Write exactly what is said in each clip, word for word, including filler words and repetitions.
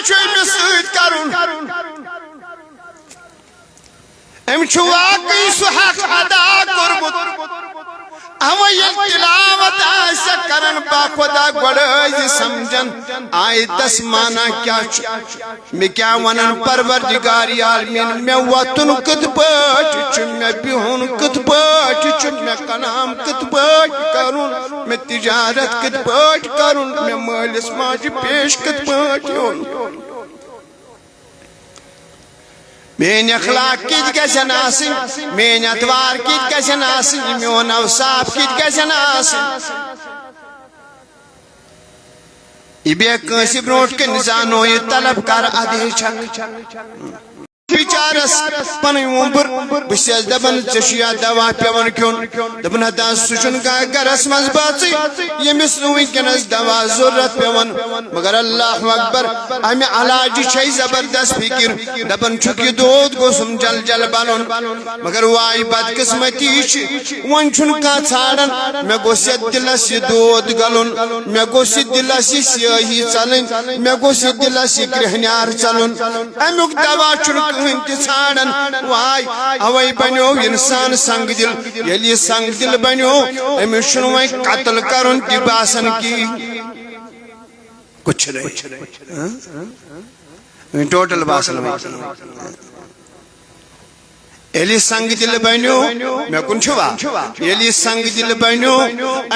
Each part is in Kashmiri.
چھُ أمِس سۭتۍ کرُن؟ أمۍ چھُ واقعی سُہ حق ادا کوٚرمُت۔ اَوَے ییٚلہِ تلاوت آسہِ کران، باخۄدا گۄڈٕ ٲسۍ سمجھان آیتس معنی کیٛاہ چھُ۔ مےٚ کیٛاہ وَنَن پروردگار عالمین، مےٚ وۄتھُن کِتھ پٲٹھۍ چھُ، مےٚ بِہُن کِتھ پٲٹھۍ چھُ، مےٚ کلام کِتھ پٲٹھۍ کرُن، مےٚ تجارت کِتھ پٲٹھۍ کرُن، مےٚ مٲلِس ماجہِ پیش کِتھ پٲٹھۍ یُن۔ میٲنۍ اخلاق کِتھ گژھن آسٕنۍ، میٲنۍ اتوار کِتھ گژھن آسٕنۍ، میون اوصاف کِتھ گژھن آسٕنۍ۔ یہِ بیٚیہِ کٲنٛسہِ برونٛٹھ کَنہِ زانو یہِ طلب کر ادٕ ہیٚچھکھ۔ بِچارس پنٕنۍ وۄمبٕر، بہٕ چھَس دپان، ژےٚ چھُ یا دوا پٮ۪وان کھیوٚن۔ دپان، ہتا سُہ چھُنہٕ کانٛہہ گرس منٛز بٲژٕے، ییٚمِس نہٕ وٕنکیٚنس دوا ضروٗرت پٮ۪وان۔ مگر اللہ اکبر، امہِ علاجہِ چھے زبردست فکر۔ دپان چھُکھ، یہِ دود گوٚژھُم جل جل بلُن۔ مگر واے بدقسمتی چھِ، وۄنۍ چھُنہٕ کانٛہہ ژھانڈان۔ مےٚ گوٚژھ یتھ دِلس یہِ دود گلُن، مےٚ گوٚژھ یہِ دِلس یہِ سیٲہی ژلٕنۍ، مےٚ گوٚژھ یہِ دِلس یہِ کرٛہنیار ژلُن۔ امیُک دوا چھُنہٕ کٕہٕنۍ تہِ ژھانڈان۔ واے، اوے بنیو انسان سنگ دل۔ ییٚلہِ یہِ سنگ دل بنیو، أمِس چھُنہٕ وۄنۍ قتل کرُن تہِ باسان کِہیٖنۍ۔ کچھ نہیں۔ ہاں؟ وۄنۍ ٹوٹل باسان وۄنۍ۔ ییٚلہِ سنگ دل بنیو، مےٚ کُن چھُوا؟ ییٚلہِ سنگ دل بنیو،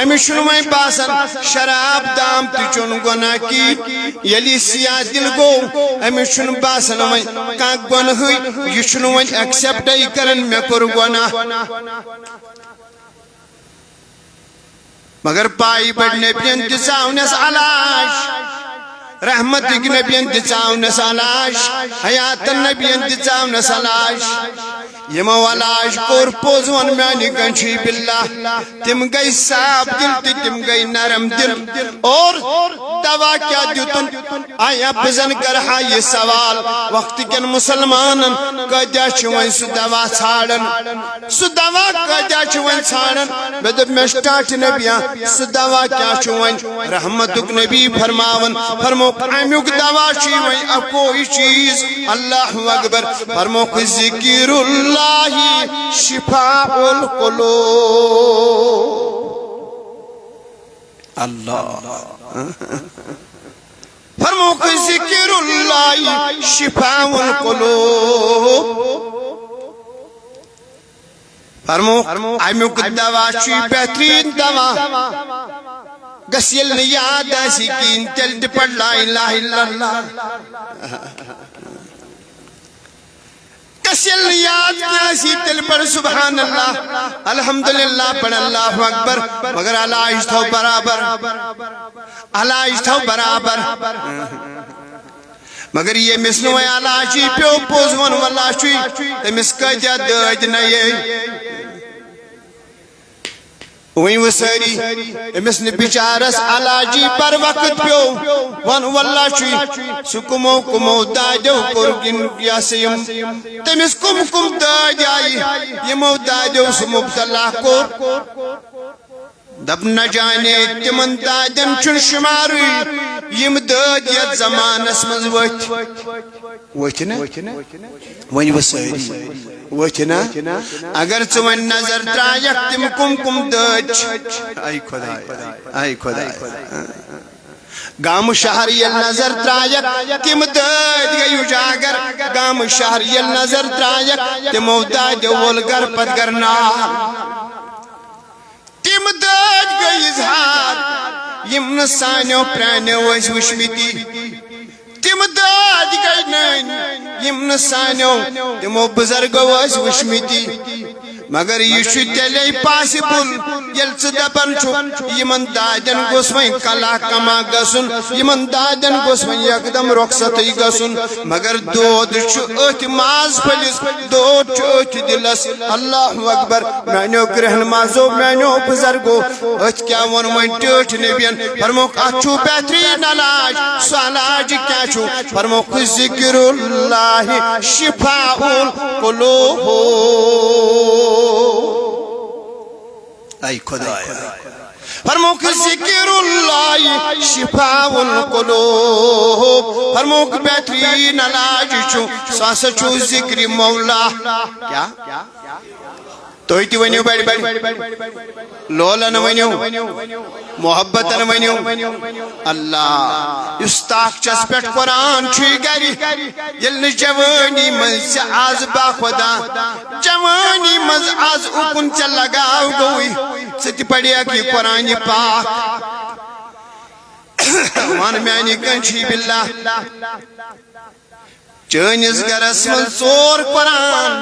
أمِس چھُنہٕ وۄنۍ باسان شراب دام تہِ چون گۄناہ کی۔ ییٚلہِ سیاہ دل گوٚو، أمِس چھُنہٕ باسان وۄنۍ کانٛہہ گۄنہٕے، یہِ چھُنہٕ وۄنۍ ایکسپٹے کران مےٚ کوٚر گۄناہ۔ مگر پایہِ پٮ۪ٹھ نبین دِژاونس علاج، رحمتٕکۍ نبین دِژاونس علاج، حیاتن نبین دِژاونس علاج۔ یِمو علاج کوٚر، پوٚز ووٚن میانہِ کٔنچی باللہ، تِم گٔے صاف دل تہٕ تِم گٔے نرم دل۔ اور دوا کیٛاہ دیُتُن؟ آیا بہٕ زن کرٕ ہا یہِ سوال، وقت کٮ۪ن مسلمانن کٲتیٛاہ چھِ وۄنۍ سُہ دوا ژھانڈان؟ سُہ دوا کٲتیٛاہ چھِ وۄنۍ ژھانڈان؟ مےٚ دوٚپ، مےٚ چھُ ٹاٹھہِ نبیا، سُہ دوا کیٛاہ چھُ وۄنۍ؟ رحمتُک نبی فرماوان، فرمووُکھ، امیُک دوا چھُ وۄنۍ اکوے چیز، اللہ اکبر۔ فرمووُکھ، ذکر اللہ شفاء القلوب۔ اللہ۔ فرمووُکھ، ذکر اللہ شفاء القلوب۔ فرمووُکھ، امیُک دوا چھُ بہترین دوا۔ گژھِ ییٚلہِ نہٕ یاد آسہِ کِہیٖنۍ، تیٚلہِ تہِ پَر لا الہ الا اللہ۔ گژھِ ییٚلہِ نہٕ یاد کینٛہہ آسی، تیٚلہِ پَر سبحان اللہ، الحمدللہ، پَر اللہ اکبر۔ مگر علاج تھاو برابر، علاج تھاو برابر۔ مگر ییٚمِس نہٕ وۄنۍ علاجی پیوٚو، پوٚز ووٚن، واللہ چھُے، تٔمِس کٲتیٛاہ دٲدۍ نَیے۔ وۄنۍ وٕچھ سٲری، أمِس نہٕ بِچارَس علاجی بر وقت پیوٚو، وَن واللہ چھُے، سُہ کٕمو کٕمو دادیو کوٚر گِن-، یہِ ہسا یِم، تٔمِس کٕم کٕم دٲدۍ آیہِ، یِمو دادیو سُہ مُبتلا کوٚر۔ دَپ نہ جانے تِمَن دادٮ۪ن چھُنہٕ شُمارٕے، یِم دٲدۍ یَتھ زمانَس منٛز ؤتھۍ۔ ؤتھۍ نا؟ وۄنۍ وٕچھ سٲری۔ ؤتھۍ نا؟ اگر ژٕ وۄنۍ نظر ترٛایَکھ، تِم کُم کُم دٲدۍ چھِ؟ اے خۄدایا، اے خۄدایا۔ گامہٕ شہر ییٚلہِ نظر ترٛایَکھ، تِم دٲدۍ گٔے اُجاگر۔ گامہٕ شہر ییٚلہِ نظر ترٛایَکھ، تِمو دادیو وول گرٕ پتہٕ گرٕ نار۔ تِم دٲدۍ گٔے اظہار، یِم نہٕ سانیو پرٛانیو ٲسۍ وٕچھمٕتی۔ تِم دٲدۍ گٔے نٔنۍ، یِم نہٕ سانیو تِمو بُزرگو ٲسۍ وٕچھمٕتی۔ مگر یہِ چھُ تیٚلے پاسبل، ییٚلہِ ژٕ دَپان چھُکھ، یِمن دادٮ۪ن گوٚژھ وۄنۍ کلا کما گژھُن، یِمن دادٮ۪ن گوٚژھ وۄنۍ یکدم رۄخصتٕے گژھُن۔ مگر دود چھُ أتھۍ ماز پھٔلِس، دود چھُ أتھۍ دِلس۔ اللہ اکبر۔ میانیو کرہن مازو، میانیو بزرگو، أتھۍ کیٛاہ ووٚن وۄنۍ ٹٲٹھۍ نبین؟ فرموکھ، اتھ چھُ بہترین علاج۔ سُہ علاج کیٛاہ چھُ؟ فرموکھ، ذکر اللہ شفاء القلوب۔ اے خدایا۔ فرموک ذکر اللہ شفاء القلوب۔ فرموک بہترین علاج چھُ، سُہ ہسا چھُ ذکر مولا۔ کیا؟ تُہۍ تہِ ؤنِو بڑِ بڑِ۔ لولن ؤنِو، محبتن ؤنِو۔ اللہ۔ یُس تاخچس پٮ۪ٹھ قرآن چھُے گرِ، ییٚلہِ نہٕ جوٲنی منٛز ژےٚ از باخۄدا، جوٲنی منٛز از اُکُن ژےٚ لگاو گوٚوٕے، ژٕ تہِ پرکھ یہِ قرآنِ پاک۔ وَن میٛانہِ کٲنٛچی باللہ، چٲنِس گرس منٛز ژور قرآن،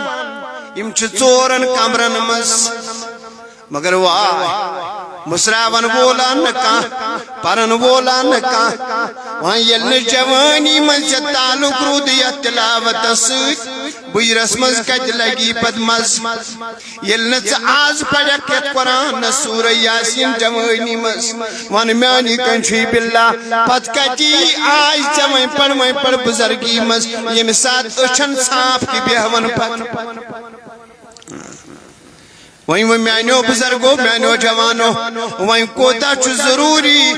یِم چھِ ژورن کمرن منٛز۔ مگر واے، مُسراون وول آ نہٕ کانٛہہ، پرن وول آ نہٕ کانٛہہ۔ وۄنۍ ییٚلہِ نہٕ جوٲنی منٛز ژےٚ تعلق روٗدٕے یتھ تلاوتس سۭتۍ، بُجرس منٛز کتہِ لگی پتہٕ مزٕ؟ ییٚلہِ نہٕ ژٕ آز پرکھ یتھ قرآنس سورہ یاسین جوٲنی منٛز، وَن میٛانہِ کٲنٛچی باللہ، پتہٕ کتی آے ژےٚ وۄنۍ پرٕ، وۄنۍ پرٕ بُزرگی منٛز، ییٚمہِ ساتہٕ أچھن ژھانٛپھ تہِ بیہون پتہٕ؟ وۄنۍ وۄنۍ میانیو بزرگو، میانیو جوانو، وۄنۍ کوتاہ چھُ ضروٗری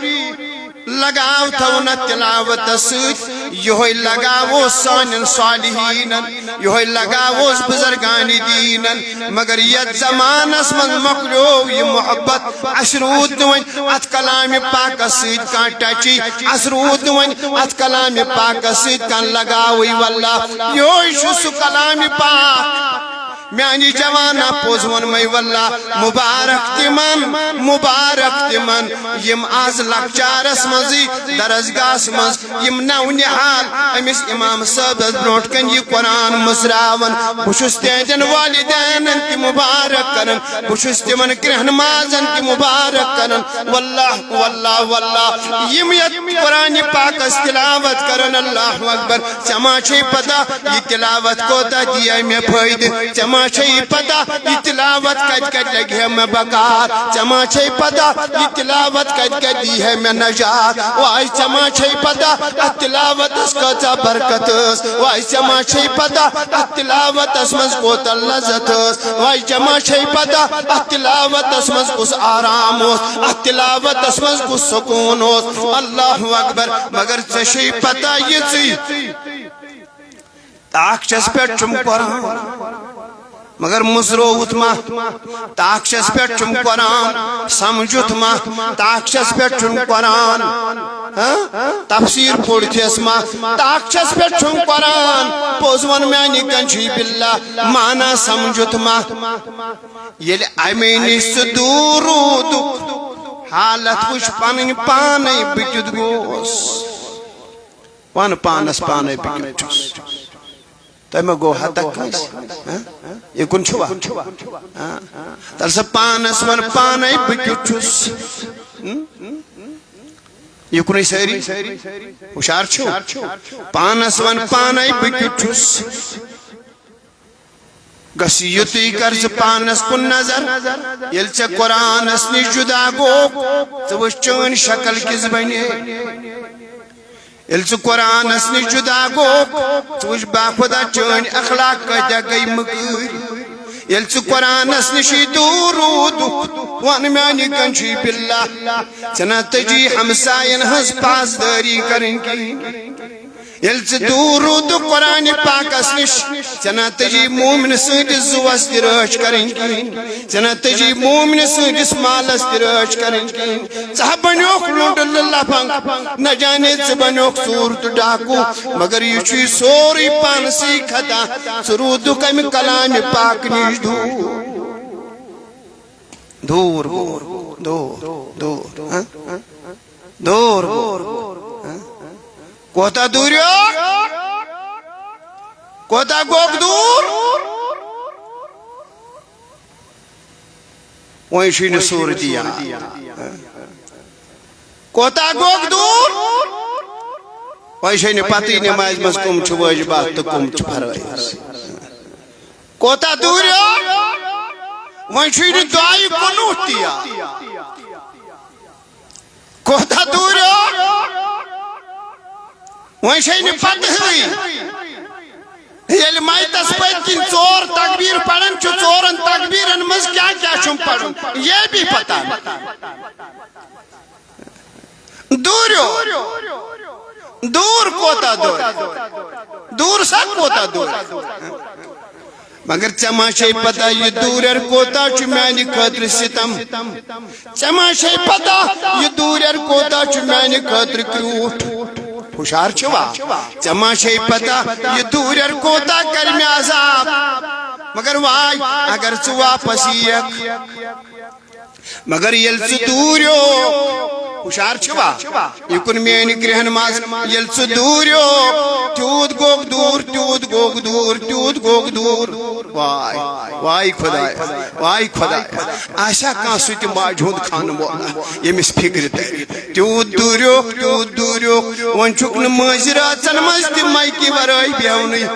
لگاو تھاوُن اتھ تلاوتس سۭتۍ۔ یِہوٚے لگاو اوس سانٮ۪ن صالحیٖنن، یِہوٚے لگاو اوس بزرگانِ دیٖنن۔ مگر یتھ زمانس منٛز مۄکلیو یہِ محبت۔ اسہِ روٗد نہٕ وۄنۍ اتھ کلامِ پاکس سۭتۍ کانٛہہ ٹچی، اسہِ روٗد نہٕ وۄنۍ اتھ کلامِ پاکس سۭتۍ کانٛہہ لگاوٕے۔ واللہ، یِہوٚے چھُ سُہ کلامِ پاک۔ میانہِ جوانا، پوٚز ووٚنمَے واللہ، مبارک تِمن، مبارک تِمن، یِم از لۄکچارس منٛزٕے درسگاہس منٛز، یِم نو نہال أمِس امام صٲبس برونٛٹھ کنہِ یہِ قرآن مُژراون۔ بہٕ چھُس تِہنٛدٮ۪ن والدینن تہِ مبارک کران، بہٕ چھُس تِمن کرٛہن مازن تہِ مبارک کران۔ واللہ، واللہ، واللہ، یِم یتھ قرآنِ پاکس تلاوت کران، اللہ اکبر۔ ژےٚ ما چھے پتہ، یہِ تلاوت کوتاہ دِیہِ مےٚ فٲیدٕ؟ ژےٚ ما چھے پتہ، یہِ تلاوت کتہِ کتہِ لگہِ ہے مےٚ بکار؟ ژےٚ ما چھے پتہ، یہِ تلاوت کتہِ کتہِ دِیہِ ہے مےٚ نجات؟ واے، ژےٚ ما چھے پتہ، اتھ تلاوتس کۭژاہ برکت ٲس؟ واے، ژےٚ ما چھے پتہ، اتھ تلاوتس منٛز کوتاہ لذت ٲس؟ واے، ژےٚ ما چھے پتہ، اتھ تلاوتس منٛز کُس آرام اوس؟ اتھ تلاوتس منٛز کُس سکوٗن اوس؟ اللہ اکبر۔ مگر ژےٚ چھے پتہ یِژٕے، تاخچس پٮ۪ٹھ چھُم قرآن، مگر مُژرووُتھ ما؟ تاخچس پٮ۪ٹھ چھُم قرآن، سمجھُتھ ما؟ تاخچس پٮ۪ٹھ چھُم قرآن، ہاں؟ تفسیٖر پوٚرتھس ما؟ تاخچس پٮ۪ٹھ چھُم قرآن، پوٚز ووٚن میانہِ کٲنٛچی باللہ، معنہ سمجھُتھ ما؟ ییٚلہِ اَمے نِش ژٕ دوٗر روٗدُکھ، حالت وٕچھ پنٕنۍ پانے بہٕ کیُتھ گوس۔ وَن پانَس پانَے بہٕ کیُتھ چھُس۔ تۄہہِ ما گوٚو ہتک کٲنٛسہِ؟ ہہ؟ یہِ کُن چھُوا؟ ہہ؟ تَلہٕ سا پانَس وَن پانَے بہٕ کیُتھ چھُس۔ ہم؟ یہِ کُنُے سٲری ہُشار چھِو؟ پانَس وَن پانَے بہٕ کیُتھ چھُس۔ گژھ یُتُے کر ژٕ پانس کُن نظر۔ ییٚلہِ ژےٚ قرآنس نِش جُدا گوٚوکھ، ژٕ وٕچھ چٲنۍ شکل کِژھ بنے۔ ییٚلہِ ژٕ قرآنس نِش جُدا گوٚوکھ، ژٕ وٕچھ باخۄدا چٲنۍ اخلاق کۭتیاہ گٔے مٔکٕرۍ۔ ییٚلہِ ژٕ قرآنس نِشی دوٗر روٗدُکھ، وَن میانہِ کٲنٛچی باللہ، ژےٚ نہ تٔجی ہمساین ہٕنٛز پاسدٲری کرٕنۍ کِہیٖنۍ۔ ییٚلہِ ژٕ دوٗر روٗدُکھ قرآنِ پاکس نِش، ژےٚ نہ تٔجی مومنہٕ سٕنٛدِس زُوس تہِ رٲچھ کرٕنۍ کِہیٖنۍ، ژےٚ نہ تٔجی مومنہٕ سٕنٛدِس مالس تہِ رٲچھ کرٕنۍ کِہیٖنۍ۔ ژٕ ہا بنیوکھ لُنڈٕ لفنگ، نہ جانے ژٕ بنیوکھ ژوٗر تہٕ ڈاکوٗ، مگر یہِ چھُے سورُے پانسٕے خطا۔ ژٕ روٗدُکھ امہِ کلامِ پاک نِش دوٗر۔ دوٗر، دوٗر، دوٗر، دوٗر، ہہ؟ دوٗر، دوٗر، ہہ؟ کوتاہ دوٗریو؟ کوتاہ گوٚو دوٗر؟ وۄنۍ چھُے نہٕ صوٗرتٕے یاد۔ کوتاہ گوٚو دوٗر؟ وۄنۍ چھے نہٕ پتہٕے نمازِ منٛز کٕم چھِ وٲجبات تہٕ کٕم چھِ فرٲیض۔ کوتاہ دوٗریو؟ وۄنۍ چھُے نہٕ دُعایہِ قنوٗت تہِ یاد۔ کوتاہ دوٗریو؟ وۄنۍ چھے نہٕ پتہٕے۔ ییٚلہِ مَیتَس پٔتۍ کِنۍ ژور تکبیٖر پَران چھُ، ژورَن تکبیٖرَن منٛز کیٛاہ کیٛاہ چھُم پَرُن، یہِ بھی پَتہ۔ دوٗریو، دوٗر کوتاہ دوٗر؟ دوٗر سا کوتاہ دوٗر؟ مگر ژےٚ ما چھے پتہ، یہِ دوٗرٮ۪ر کوتاہ چھُ میانہِ خٲطرٕ ستم؟ ژےٚ ما چھے پتہ، یہِ دوٗرٮ۪ر کوتاہ چھُ میانہِ خٲطرٕ کرٛوٗٹھ؟ ہُشار چھِوا؟ ژےٚ ما چھے پتہ، یہِ دوٗرٮ۪ر کوتاہ کرِ مےٚ عذاب؟ مگر واے، اگر ژٕ واپس یِیَکھ، مگر ییٚلہِ ژٕ دوٗریوکھ، ہُشار چھِوا؟ یہِ کُن میٲنۍ کرٛہن منٛز، ییٚلہِ ژٕ دوٗریوکھ، تیوٗت گوٚکھ دوٗر، تیوٗت گوٚکھ دوٗر، تیوٗت گوٚکھ دوٗر۔ واے، واے خۄدایا، واے خۄدایا۔ آسیا کانٛہہ سُہ تہِ ماجہِ ہُنٛد خانہٕ وول، ییٚمِس فِکرِ ترِ؟ تیوٗت دوٗریوکھ، تیوٗت دوٗریوکھ، وۄنۍ چھُکھ نہٕ مٲنٛزِ رٲژن منٛز تہِ مایکہِ ورٲے بیٚہونٕے۔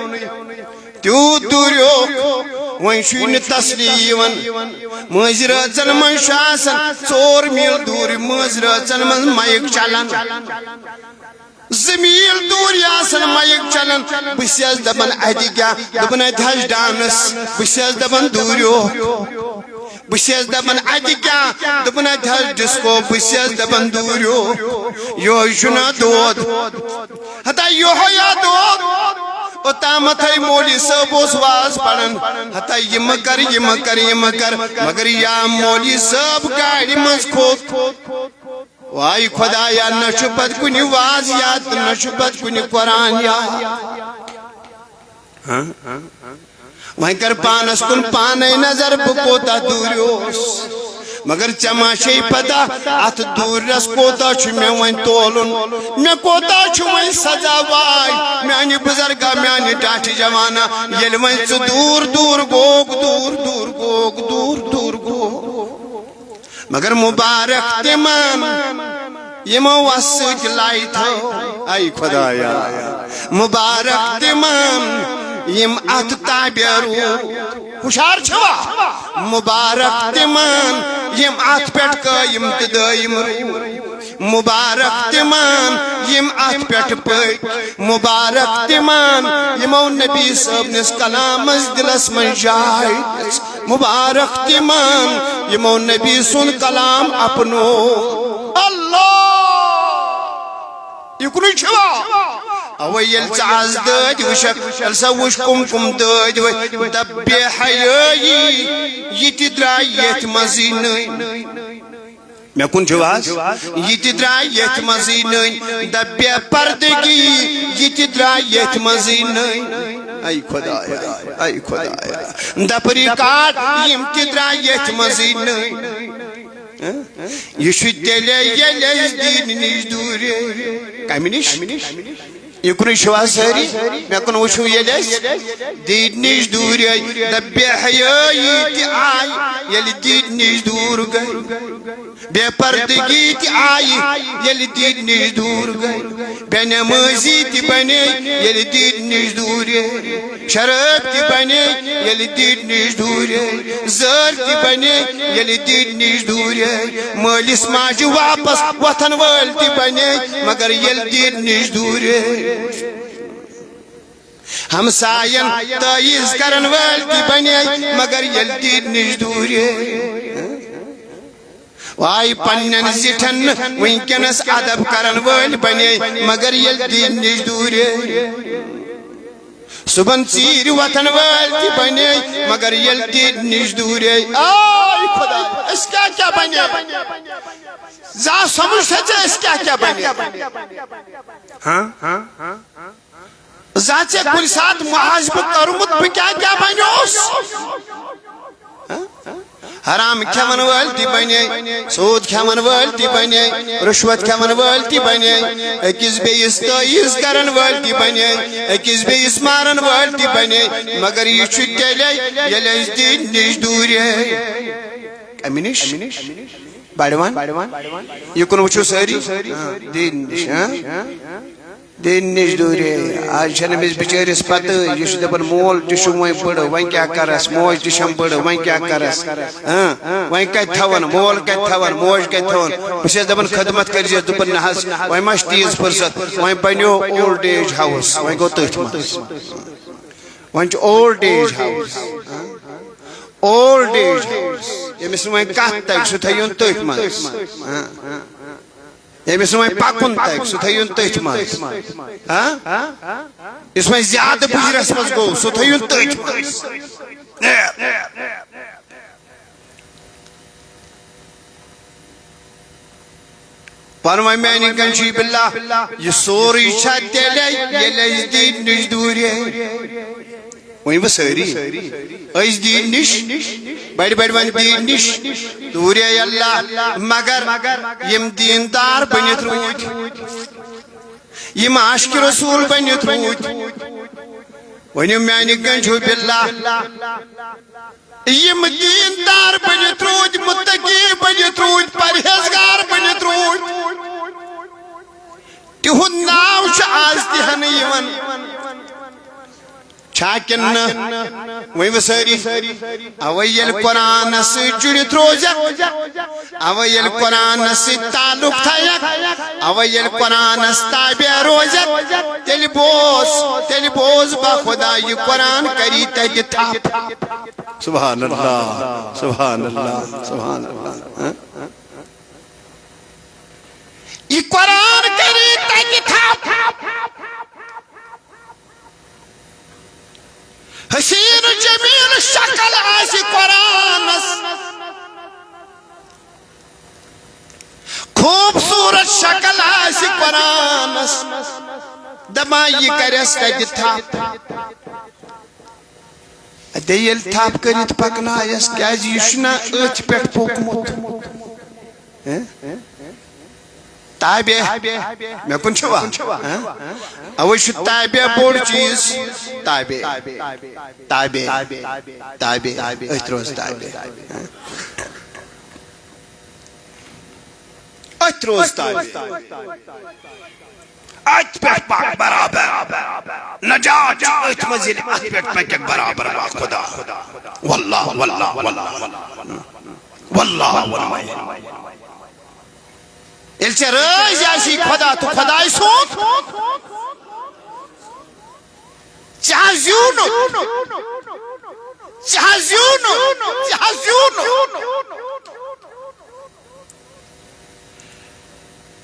تیوٗت دوٗریوکھ، وۄنۍ چھُے نہٕ تسلی یِوان۔ مٲنٛزِ رٲژن منٛز چھُ آسان ژور میٖل دوٗرِ، مٲنٛزِ رٲژن منٛز مایِک چلان۔ زٕ میٖل دوٗرِ آسان مایِک چلان۔ بہٕ چھَس دَپان، اَتہِ کیٛاہ؟ دوٚپُن، اَتہِ حظ ڈانس۔ بہٕ چھَس دَپان، دوٗریوکھ۔ بہٕ چھَس دَپان، اَتہِ کیٛاہ؟ دوٚپُن، اَتہِ حظ ڈِسکو۔ بہٕ چھَس دَپان، دوٗریوکھ۔ یِہوٚے چھُنہ دود؟ ہتا یِہوٚے ہا دود۔ اوٚتامَتھ ہے مولوی صٲب اوس واز پَران۔ ہتا یہِ مہٕ کَر، یہِ مہٕ کَر، یہِ مہٕ کَر۔ مگر یا مولوی صٲب گاڑِ منٛز کھوٚت۔ واے خۄدایا، نہ چھُ پَتہٕ کُنہِ واز یاد، نہ چھُ پَتہٕ کُنہِ قرآن یاد۔ ہاں؟ وۄنۍ کر پانس کُن پانے نظر، بہٕ کوتاہ دوٗرِ اوس۔ مگر ژےٚ ما چھے پتہ، اتھ دوٗرِس کوتاہ چھُ مےٚ وۄنۍ تولُن؟ مےٚ کوتاہ چھُ وۄنۍ سزا؟ واے میانہِ بُزرگا، میانہِ ٹاٹھہِ جوانا، ییٚلہِ وۄنۍ ژٕ دوٗر دوٗر گوکھ، دوٗر دوٗر گوکھ، دوٗر دوٗر گوکھ۔ مگر مبارک تِمن یِمو وس سۭتۍ لایہِ تھٲو۔ اے خۄدایا، مبارک تِمن یِم اتھ تابع روٗد۔ ہُشار چھِوا؟ مبارک تِمن یِم اتھ پٮ۪ٹھ قٲیِم تہٕ دٲیِم روٗد۔ مبارک تِمن یِم اتھ پٮ۪ٹھ پٔکۍ۔ مبارک تِمن یِمو نبی صٲبنِس کلامس دِلس منٛز جاے دِژ۔ مبارک تِمن یِمو نبی سُنٛد کلام اپنو۔ اللہ! یہِ کُنُے چھُوا؟ اوے ییٚلہِ ژٕ از دٲدۍ وٕچھکھ، تیٚلہِ سا وٕچھ کُم کُم دٲدۍ ؤتھۍ۔ دپ بے حیٲیی، یہِ تہِ درٛاے ییٚتھۍ منٛزٕے نٔنۍ۔ مےٚ کُن چھِو حظ؟ یہِ تہِ درٛاے ییٚتھۍ منٛزٕے نٔنۍ۔ دپ بے پردگی، یہِ تہِ درٛاے ییٚتھۍ منٛزٕے نٔنۍ۔ اے خۄدایا، اے خۄدایا۔ دپ ریکارڈ، یِم تہِ درٛاے ییٚتھۍ منٛزٕے نٔنۍ۔ ہہ؟ یہِ چھُ تیٚلے ییٚلہِ أسۍ دیٖنہٕ نِش دوٗرے۔ کمہِ نِش؟ یہِ کُنُے چھِوا سٲری؟ مےٚ کُن وٕچھِو، ییٚلہِ أسۍ دیٖنہٕ نِش دوٗرے۔ دپ بے حیٲیی تہِ آیہِ ییٚلہِ دیٖنہٕ نِش دوٗر گٔے۔ بے پردگی تہِ آیہِ ییٚلہِ دیٖنہٕ نِش دوٗر گٔے۔ بے نمٲزی تہِ بنے ییٚلہِ دیٖنہٕ نِش دوٗرے۔ شرٲبۍ تہِ بنے ییٚلہِ دیٖنہٕ نِش دوٗرے۔ زٲر تہِ بنے ییٚلہِ دیٖنہٕ نِش دوٗرے۔ مٲلِس ماجہِ واپس وۄتھن وٲلۍ تہِ بنے، مگر ییٚلہِ دیٖنہٕ نِش دوٗرے۔ ہمساین تٲیٖز کرن وٲلۍ تہِ بنے، مگر ییٚلہِ دیٖنہٕ نِش دوٗرے۔ واے پننٮ۪ن زِٹھٮ۪ن نہٕ وٕنکیٚنس ادب کرن وٲلۍ بنے، مگر ییٚلہِ دیٖنہٕ نِش دوٗرے۔ صُبحن ژیٖرۍ وۄتھن وٲلۍ تہِ بنے، مگر ییٚلہِ دیٖنہٕ نِش دوٗرے۔ آے خۄدا، أسۍ کیٛاہ کیٛاہ بنے؟ زانٛہہ سمجھ تھٲے ژےٚ، أسۍ کیٛاہ کیٛاہ بنے؟ ہاں؟ زانٛہہ ژےٚ کُنہِ ساتہٕ محاسبہٕ کوٚرمُت، بہٕ کیٛاہ کیٛاہ بنیوس؟ حرام کھٮ۪ون وٲلۍ تہِ بنے، سوٗد کھٮ۪ون وٲلۍ تہِ بنے، رُشوت کھٮ۪ون وٲلۍ تہِ بنے، أکِس بیٚیِس تٲیٖز کرن وٲلۍ تہِ بنے، أکِس بیٚیِس مارن وٲلۍ تہِ بنے۔ مگر یہِ چھُ تیٚلے، ییٚلہِ أسۍ دیٖنہٕ نِش دوٗرے۔ کمہِ نِش؟ بڑوان۔ یہِ کُن وٕچھِو سٲری۔ ہاں، دیٖنہٕ نِش، ہاں؟ دیٖنہٕ نِش دوٗرے۔ آز چھَنہٕ أمِس بِچٲرِس پَتہٕ۔ یہِ چھُ دَپان، مول تہِ چھُم وۄنۍ بٕڑٕ، وۄنۍ کیٛاہ کَرَس؟ موج تہِ چھَم بٕڑٕ، وۄنۍ کیٛاہ کَرَس؟ ہاں، وۄنۍ کَتہِ تھاوَن؟ مول کَتہِ تھاوَن؟ موج کَتہِ تھاوَن؟ بہٕ چھَس دَپان، خدمت کٔرۍزٮ۪س۔ دوٚپُن، نہ حظ، وۄنۍ ما چھِ تیٖژ فرصت؟ وۄنۍ بَنیو old age house، وۄنۍ گوٚو تٔتھۍ منٛز۔ وۄنۍ چھُ old age house. Old age house. ییٚمِس نہٕ وۄنۍ کَتھ تَگہِ، سُہ تھٲیِو تٔتھۍ منٛز۔ ییٚمِس نہٕ وۄنۍ پَکُن تَگہِ، سُہ تھٲیِو تٔتھۍ منٛز۔ ہاں؟ یُس وۄنۍ زیادٕ بُجرَس منٛز گوٚو، سُہ تھٲیِو تٔتھۍ منٛز۔ فرماے میانہِ کنجی باللہ، یہِ سورُے چھا تیٚلے، ییٚلہِ أسۍ دیٖن نِش دوٗرے؟ وۄنۍ وۄنۍ سٲری أسۍ دیٖن نِش، بڑِ بڑِ وۄنۍ دیٖن نِش دوٗرے اللہ، مگر یِم دیٖندار بٔنِتھ روٗدۍ، یِم عاشق رسول بٔنِتھ روٗدۍ، ؤنِو میانہِ کنجی باللہ، یِم دیٖندار بٔنِتھ روٗدۍ، مُتقی بٔنِتھ روٗدۍ، پرہیزگار بٔنِتھ روٗدۍ، تِہُنٛد ناو چھُ آز تہِ ہٮ۪نہٕ یِوان۔ چھا کِنہٕ نہٕ؟ ؤنِو سٲری۔ اَوَے ییٚلہِ قرآنَس سۭتۍ جُڑِتھ روزکھ، اَوَے ییٚلہِ قرآنَس سۭتۍ تعلق تھایَکھ، اَوَے ییٚلہِ قرآنَس تابع روزکھ، تیٚلہِ بوز، تیٚلہِ بوز با خدا، یہِ قرآن کری تَتہِ تھپھ۔ سبحان اللہ، سبحان اللہ، سبحان اللہ۔ ہاں؟ یہِ قرآن کری تَتہِ تھپھ۔ حسین جمیل شکل آسہِ قرآنس، خوبصورت شکل آسہِ قرآنس، دپان یہِ کرٮ۪س کتہِ تھپھ۔ اتے ییٚلہِ تھپھ کٔرِتھ پکنایس، کیازِ یہِ چھُنہ أتھۍ پٮ۪ٹھ پوٚکمُت۔ ہہ؟ تابع۔ مےٚ کُن چھُوا؟ ہہ؟ اوے چھُ تابع بوٚڑ چیٖز۔ تابع۔ تابع۔ تابع۔ أتھۍ روز تابع۔ ہہ؟ أتھۍ روز تابع۔ اتھ پٮ۪ٹھ پکھ برابر۔ نجات چھِ أتھۍ منٛز، ییٚلہِ اتھ پٮ۪ٹھ پککھ برابر با خدا۔ واللہ، واللہ، واللہ، واللہ۔ واللہ، واللہ۔ ییٚلہِ ژےٚ رٲضۍ آسی خدا تہٕ خداے سُنٛد، ژےٚ ہا زیوٗنُتھ، ژےٚ ہا زیوٗنُتھ، ژےٚ ہا زیوٗنُتھ۔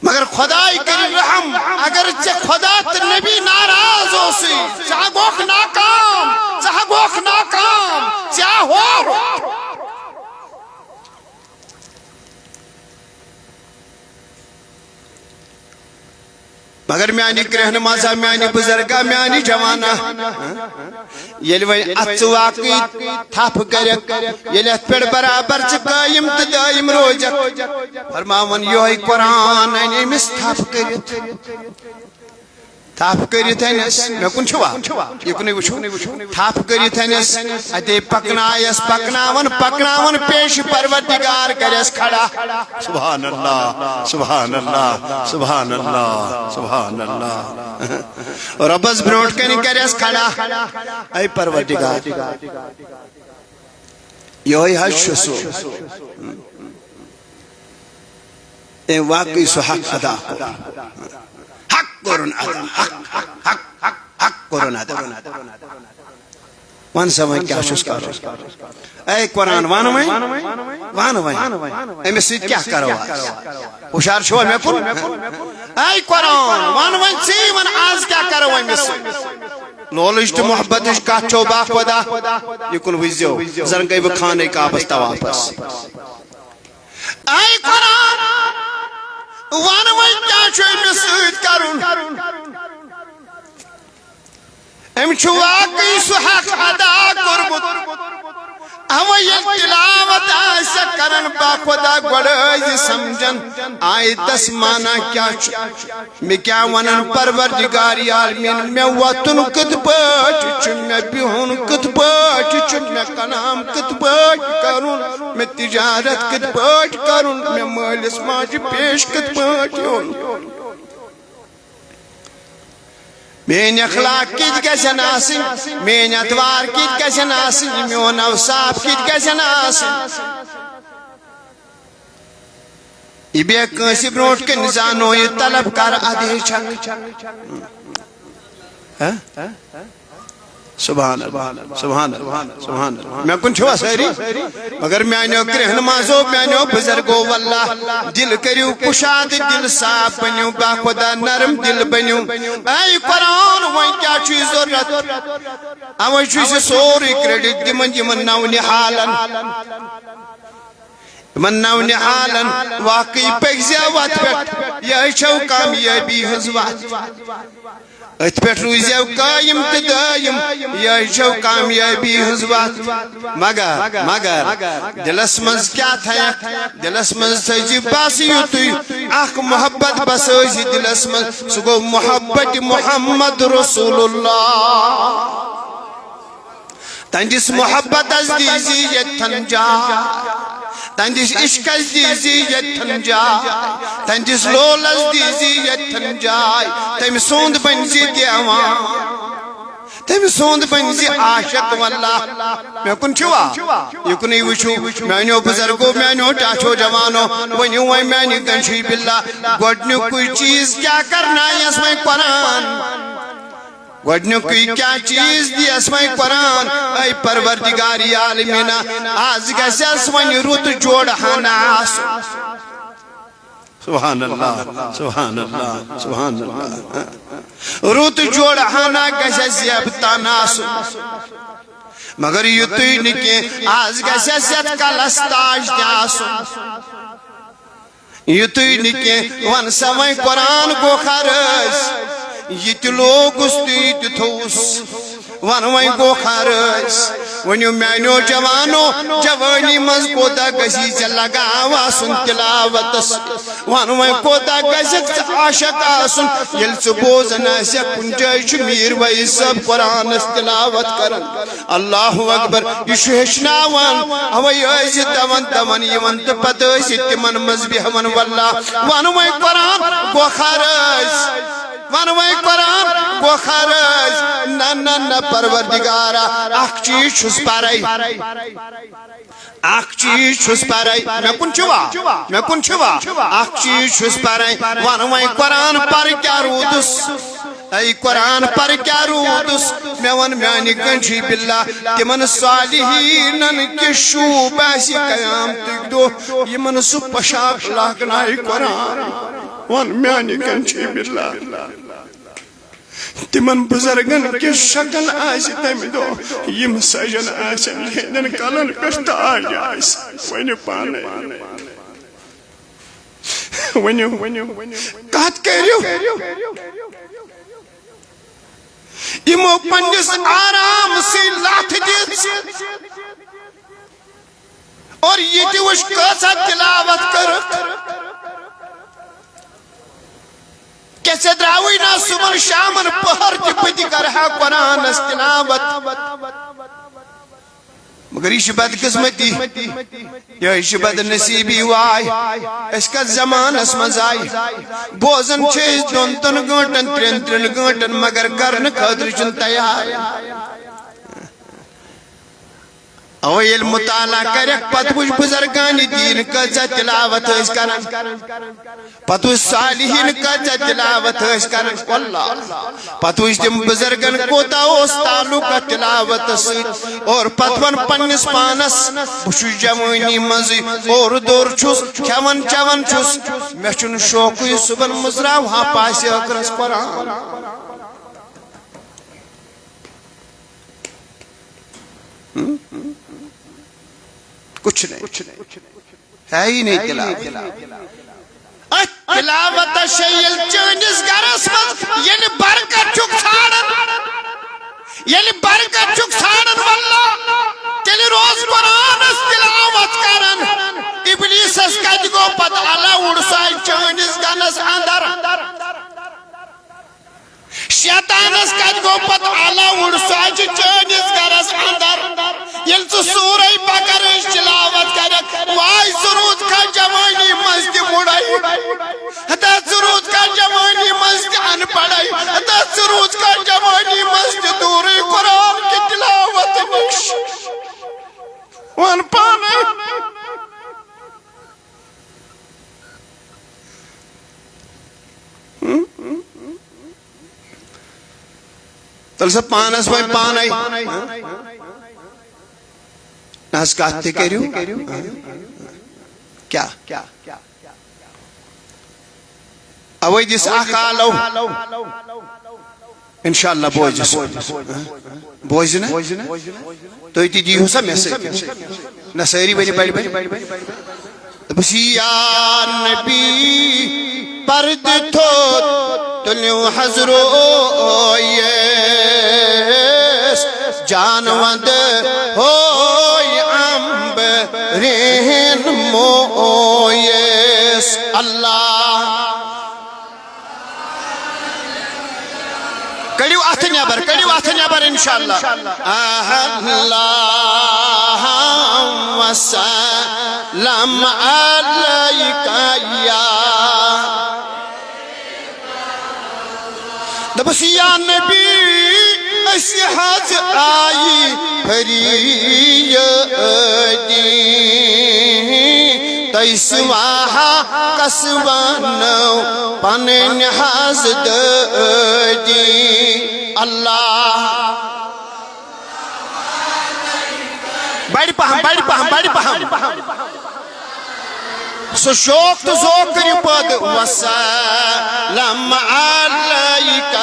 مگر خداے کٔرِن رحم، اگر ژےٚ خدا تہٕ نبی ناراض اوسُے، ژٕ ہا گوکھ ناکام، ژٕ ہا گوکھ ناکام، ژےٚ ہا ہور۔ مگر میانہِ کرٛہنہٕ منٛز ہا، میانہِ بُزرگا، میانہِ جوانا، ییٚلہِ وۄنۍ اتھ ژٕ واقعی تھپھ کرکھ، ییٚلہِ اتھ پٮ۪ٹھ برابر ژٕ قٲیِم تہٕ دٲیِم روزکھ، فرماوان یِہوٚے قرآن انہِ أمِس تھپھ کٔرِتھ۔ تھپھ کٔرِتھ أنِس، مےٚ کُن چھُوا؟ یہِ کُنُے وٕچھِو۔ تھپھ کٔرِتھ أنِس، اتے پکنایس، پکناوان، پکناوان پیش پروردگار کرٮ۪س کھڑا۔ سبحان اللہ، سبحان اللہ، سبحان اللہ، سبحان اللہ۔ رۄبس برونٛٹھ کنہِ کرٮ۪س کھڑا۔ اے پروردگار، یِہوٚے حظ چھُ سُہ۔ أمۍ واقعی سُہ حق ادا کوٚر۔ حق کوٚرُن ادا، حق، حق، حق، حق، حق کوٚرُن ادا۔ وَن سا وۄنۍ کیٛاہ چھُس کَرُن؟ اے قرآن، وَن وۄنۍ، وَن وۄنۍ۔ أمِس سۭتۍ کیٛاہ کَرو آز؟ ہُشار چھُوا مےٚ کُن؟ اے قرآن، وَن وۄنۍ ژٕے، وَن آز کیٛاہ کَرو أمِس سۭتۍ؟ لولٕچ تہٕ محبتٕچ کَتھ چھو با خۄدا؟ یہِ کُن وٕچھزیو، زَن گٔے بہٕ خانَے کعبَس طوافَس۔ اے قرآن، وَن وۄنۍ کیٛاہ چھُ أمِس سۭتۍ کَرُن؟ أمۍ چھُ واقعی سُہ حق ادا کوٚرمُت۔ اَوَے ییٚلہِ تِلاوت آسہِ کَران، با خۄدا گۄڈٕ ٲسۍ سَمجھان آیتَس معنی کیٛاہ چھُ۔ مےٚ کیٛاہ وَنَن پروردگار عالمیٖن، مےٚ وۄتھُن کِتھ پٲٹھۍ چھُ، مےٚ بِہُن کِتھ پٲٹھۍ چھُ، مےٚ کلام کِتھ پٲٹھۍ کَرُن، مےٚ تجارت کِتھ پٲٹھۍ کَرُن، مےٚ مٲلِس ماجہِ پیش کِتھ پٲٹھۍ یُن۔ میٲنۍ اخلاق کِتھ گژھن آسٕنۍ، میٲنۍ اتوار کِتھ گژھن آسٕنۍ، میون اوصاف کِتھ گژھن آسٕنۍ۔ یہِ بیٚیہِ کٲنٛسہِ برونٛٹھ کَنہِ زانو یہِ طلب کر ادٕ ہیٚچھکھ۔ ہہ؟ سبحان اللہ، سبحان اللہ، سبحان اللہ۔ مےٚ کُن چھِوا سٲری؟ مگر میانیو کرٛہنہٕ مازو، میانیو بُزرگو، واللہ، دِل کٔرِو کُشاد، دِل صاف بٔنِو، با خۄدا نرم دِل بٔنِو۔ اے قرآن، وۄنۍ کیٛاہ چھُے ضروٗرت؟ اوے چھُے ژےٚ سورُے credit دِوان یِمن نو نِہالن۔ یِمن نو نِہالن واقعی پٔکۍ زِ وتھ پٮ۪ٹھ، یِہے چھو کامیٲبی ہٕنٛز وتھ۔ أتھۍ پٮ۪ٹھ روٗزِو قٲیِم تہٕ دٲیِم، یِہے چھو کامیٲبی ہٕنٛز وتھ۔ مگر، مگر دِلس منٛز کیٛاہ تھایکھ؟ دِلس منٛز تھٲیزِ بس یُتُے اکھ محبت، بس ٲسۍ دِلس منٛز، سُہ گوٚو محبت محمد رسول اللہ۔ تہنٛدِس محبتس دیٖزِ ییٚتھن جاے، تہنٛدِس عشقس دیٖزِ ییٚتھن جاے، تہنٛدِس لولس دیٖزِ ییٚتھن جاے۔ تٔمۍ سُنٛد بٔنزِ دیوان، تٔمۍ سُنٛد بٔنزِ عاشق۔ واللہ، مےٚ کُن چھِوا؟ یہِ کُنُے وٕچھِو، میٛانیو بُزرگو، میٛانیو ٹاٹھیو جوانو، ؤنِو وۄنۍ میٛانہِ گنجی باللہ، گۄڈٕنیُکُے چیٖز کیٛاہ کرنایس وۄنۍ قرآن؟ گۄڈٕنیُکُے کیٛاہ چیٖز دیس وۄنۍ قرآن؟ اے پروردگار عالمیٖنہ، از گژھٮ۪س وۄنۍ رُت جوڑٕ ہنا آسُن۔ سبحان اللہ، سبحان اللہ، سبحان اللہ۔ رُت جوڑٕ ہنا گژھٮ۪س زیب تن آسُن۔ مگر یُتُے نہٕ کینٛہہ، از گژھٮ۪س یتھ کلس تاج تہِ آسُن۔ یُتُے نہٕ کینٛہہ، وَن سا وۄنۍ قرآن گوٚو خرٲسۍ، یہِ تہِ لوگُس تہٕ یہِ تہِ تھوٚوُس۔ وَن وۄنۍ گوٚو خرٲسۍ۔ ؤنِو میٛانیو جوانو، جوٲنی منٛز کوٗتاہ گژھی ژےٚ لگاو آسُن تِلاوتس؟ وَن وۄنۍ کوٗتاہ گژھکھ ژٕ عاشق آسُن، ییٚلہِ ژٕ بوزان آسٮ۪کھ کُنہِ جایہِ چھُ میٖر وحید صٲب قرآنس تِلاوت کران؟ اللہ اکبر، یہِ چھُ ہیٚچھناوان۔ اوے ٲسۍ دَوان دَوان یِوان تہٕ پتہٕ ٲسۍ تِمن منٛز بیٚہوان۔ واللہ، وَن وۄنۍ قرآن گوٚو خرٲسۍ، وَن وۄنۍ قرآن گوٚو خرٲسۍ۔ نہ، نہ، نہ، پروردگارا، اکھ چیٖز چھُس پرے۔ اکھ چیٖز چھُس پرے، مےٚ کُن چھُوا؟ مےٚ کُن چھُوا؟ اکھ چیٖز چھُس پرے، وَن وۄنۍ قرآن پر کیٛاہ روٗدُس؟ اے قرآن پر کیٛاہ روٗدُس؟ مےٚ وَن میٛانہِ گنجی باللہ، تِمن صالحیٖنن کہِ شوٗب آسہِ قیامتٕکۍ دۄہ، یِمن سُہ پۄشاک لاگنایہِ قرآن۔ وَن میٛانہِ گنجی باللہ۔ تِمن بُزرگن کِژھ شکل آسہِ تَمہِ دۄہ، یِم سجن آسن، یِہنٛدٮ۪ن کلن پٮ۪ٹھ تاج آسہِ۔ ؤنِو پانے، ؤنِو، ؤنِو، کتھ کٔرِو۔ یِمو پننِس آرام سٕے لتھ دِژ۔ اور یہِ تہِ وٕچھ کۭژاہ تلاوت کٔرٕکھ۔ کیٛاہ ژےٚ درٛاوٕے نا صُبحن شامن پٔہر تہِ بہٕ تہِ کرٕ ہا قرآنس تلاوت؟ مگر یہِ چھِ بدقسمتی، یہِ چھِ بدنصیٖبی۔ واے، أسۍ کتھ زمانس منٛز آیہِ؟ بوزان چھِ أسۍ دۄن دۄن گٲنٛٹن، ترٛٮ۪ن ترٛٮ۪ن گٲنٛٹن، مگر کرنہٕ خٲطرٕ چھِنہٕ تیار۔ اوے ییٚلہِ مطالعہ کرکھ، پتہٕ وٕچھ بُزرگانِ دیٖن کۭژاہ تلاوت ٲسۍ کران، پتہٕ وٕچھ صالحیٖن کۭژاہ تلاوت ٲسۍ کران۔ واللہ، پتہٕ وٕچھ تِم بُزرگن کوٗتاہ اوس تعلق اتھ تلاوتس سۭتۍ۔ اور پتہٕ وَن پننِس پانس، بہٕ چھُس جوٲنی منٛزٕے اور دور چھُس، کھٮ۪وان چٮ۪وان چھُس، مےٚ چھُنہٕ شوقٕے صُبحن مُژراوہا پاسہِ ٲخرس قرآن۔ کچھ نہیں۔ ہے ہی نہیں تلاوت۔ اتھ تلاوتس چھے ییٚلہِ چٲنِس گرس منٛز ییٚلہِ برکت چھُکھ ژھانڈان، ییٚلہِ برکت چھُکھ ژھانڈان، واللہ، تیٚلہِ روز قرآنس تلاوت کران۔ ابلیسس کتہِ گوٚو پتہٕ allowed سُہ آسہِ چٲنِس گرس اندر؟ شیطانس کتہِ گوٚو پتہٕ allowed سُہ اژِ چٲنِس گرس اندر؟ ییٚلہِ ژٕ سورہ بقرہٕچ تلاوت کرکھ، واے ژٕ روٗدکھا جوٲنی منٛز تہِ مُڑے؟ ہتا ژٕ روٗدکھا جوٲنی منٛز تہِ ان پڑھے؟ ہتا ژٕ روٗدکھا جوٲنی منٛز تہِ دوٗرٕے قرآن کہِ تلاوت نِش؟ وَن پانے۔ تیٚلہِ سا پانس وۄنۍ پانے۔ نہ حظ، کتھ تہِ کٔرِو۔ کیٛاہ؟ اوے دِس اکھ آلو۔ انشاءاللہ بوزِ سُہ۔ بوزِ نہ؟ تُہۍ تہِ دِیِو سا مےٚ سۭتۍ۔ نہ، سٲری ؤنِو بڑِ بڑِ۔ دوٚپُس، یا نبی، پردٕ تھوٚد تُلِو حض رویس، جان وند ہوے امبرین مویس۔ اللہ۔ کٔڑِو اَتھٕ نٮ۪بر، کٔڑِو اَتھٕ نٮ۪بر، انشاءاللہ۔ اللہم صل علیک یا۔ دوٚپُس، یا نبی، أسۍ حظ آیہِ فریٲدی، تۄہہِ سواہا کس ونو پنٕنۍ حظ دٲدی۔ اللہ۔ بڑِ پہم، بڑِ پہم، بڑِ پہم۔ سُہ شوق تہٕ ذوق کٔرِو پٲدٕ۔ وسلم علیک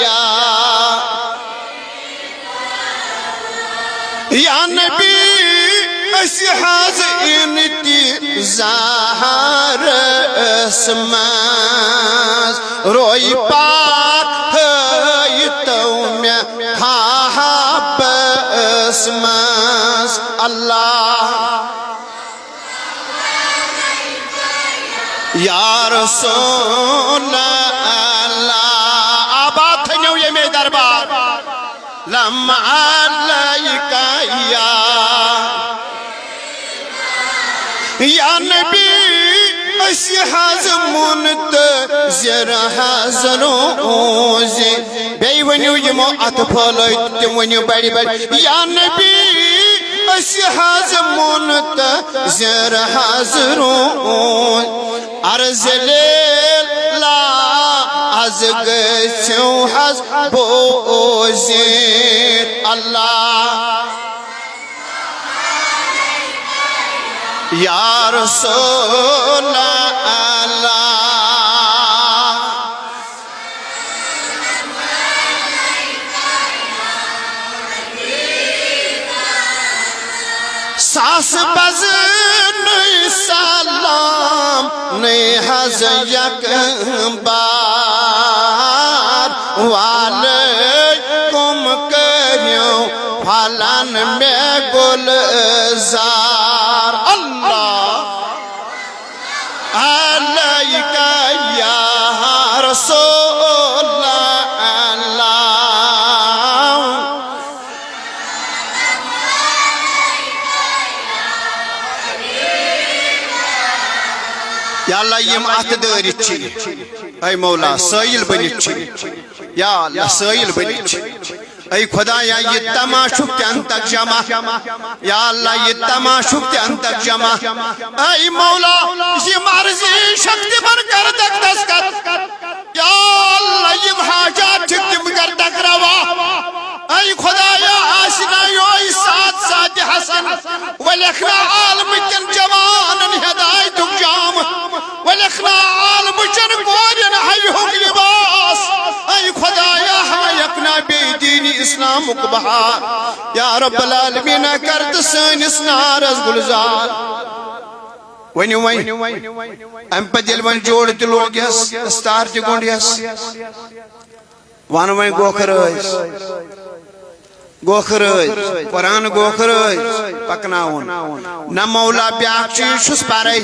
یا، یا نبی، أسۍ حظ انتظارس منٛز، روے پاک ہٲیتو مےٚ خوابس منٛز۔ اللہ۔ یا رسول اللہ، آباد تھٲینو ییٚمے دربار۔ لم علیک یا، یا نبی، أسۍ حظ منتظر حظ روزِ۔ بیٚیہِ ؤنِو یِمو اَتھٕ پھٲلٲوِتھ، تِم ؤنِو بڑِ بڑِ، یا نبی، أسۍ حظ منتظر حظ روٗدۍ۔ عرض لیلا از گٔژھِو حظ بوزِتھ۔ اللہ۔ یا رسول اللہ۔ ساس بزنٕے سلام نٕے حظ یک بار، وعلیکم کٔرِو پھلن مےٚ گُلزار۔ اللہ۔ علیک یا رسول اللہ۔ یا اللہ، یِم اَتھٕ دٲرِتھ چھِ، اے مولا، سٲیِل بٔنِتھ چھِ۔ یا اللہ، سٲیِل بٔنِتھ چھِ۔ اے خدایا، یہِ تماشُک تہِ اَن تک جمع۔ یا اللہ، یہِ تماشُک تہِ اَن تک جمع۔ اے مولا، یہِ مرضی شکتی بن کر تک دستخط۔ یا اللہ، یِم حاجات چھِ تِم کر تک روا۔ اے خدایا، آسہِ نا یوہے ساتھ ساتھ حسن، ولیکھ نا عالمہٕ کٮ۪ن جوانن ہدایتُک جام۔ ولیکھ نا عالمہٕ چن کورٮ۪ن حیاہُک لباس۔ اے خدایا، ہایکھ نا بیٚیہِ دیٖنِ اسلامُک بہار۔ یا رب العالمین، کر تہٕ سٲنِس نارس گُلزار۔ ؤنِو وۄنۍ، امہِ پتہٕ ییٚلہِ وۄنۍ جوڑٕ تہِ لوگٮ۪س، استار تہِ گوٚنڈٮ۪س، وَن وۄنۍ گوکھٕ رٲزۍ۔ گوکھٕ رٲزۍ، قرآن گوکھٕ رٲزۍ پکناوُن۔ نہ مولا، بیٛاکھ چیٖز چھُس پرے۔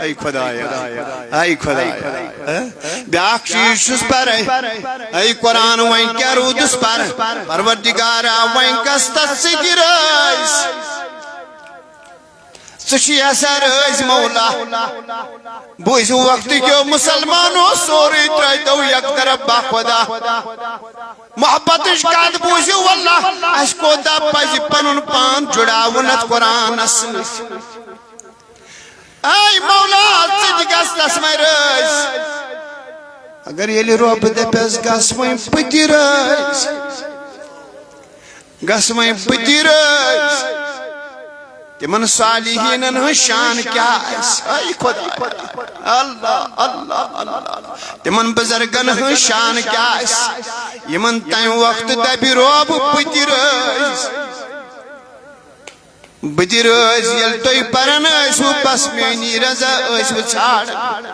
اے خدایا، اے خدایا، ہہ؟ بیٛاکھ چیٖز چھُس پرے۔ اے قرآن، وۄنۍ کیٛاہ روٗدُس پر؟ پروردگارا، وۄنۍ گژھ تتھ سۭتۍ رٲزۍ۔ ژٕ چھُ یژھان رٲزۍ مولا۔ بوٗزِو وقتہٕ کیو مسلمانو، سورُے ترٛٲوۍتو یک طرف با خدا۔ محبتٕچ کتھ بوٗزِو واللہ، اَسہِ کوتاہ پزِ پنُن پان جُڑاوُن اتھ قرآنس سۭتۍ۔ اے مولا، ژٕ تہِ گژھ تس وۄنۍ رٲزۍ۔ اگر ییٚلہِ رۄب دپٮ۪س گژھ وۄنۍ بہٕ تہِ رٲزۍ، گژھ وۄنۍ بہٕ تہِ رٲضۍ۔ تِمن صالحیٖنن ہٕنٛز شان کیٛاہ آسہِ؟ اے خۄدایا، اللہ، اللہ، اللہ۔ تِمن بُزرگن ہٕنٛز شان کیٛاہ آسہِ، یِمن تَمہِ وقتہٕ دَپہِ رۄب، بہٕ تہِ رٲضۍ۔ بہٕ تہِ رٲضۍ، ییٚلہِ تُہۍ پران ٲسوٕ، بس میٛٲنی رضا ٲسوٕ ژھانٛڈان۔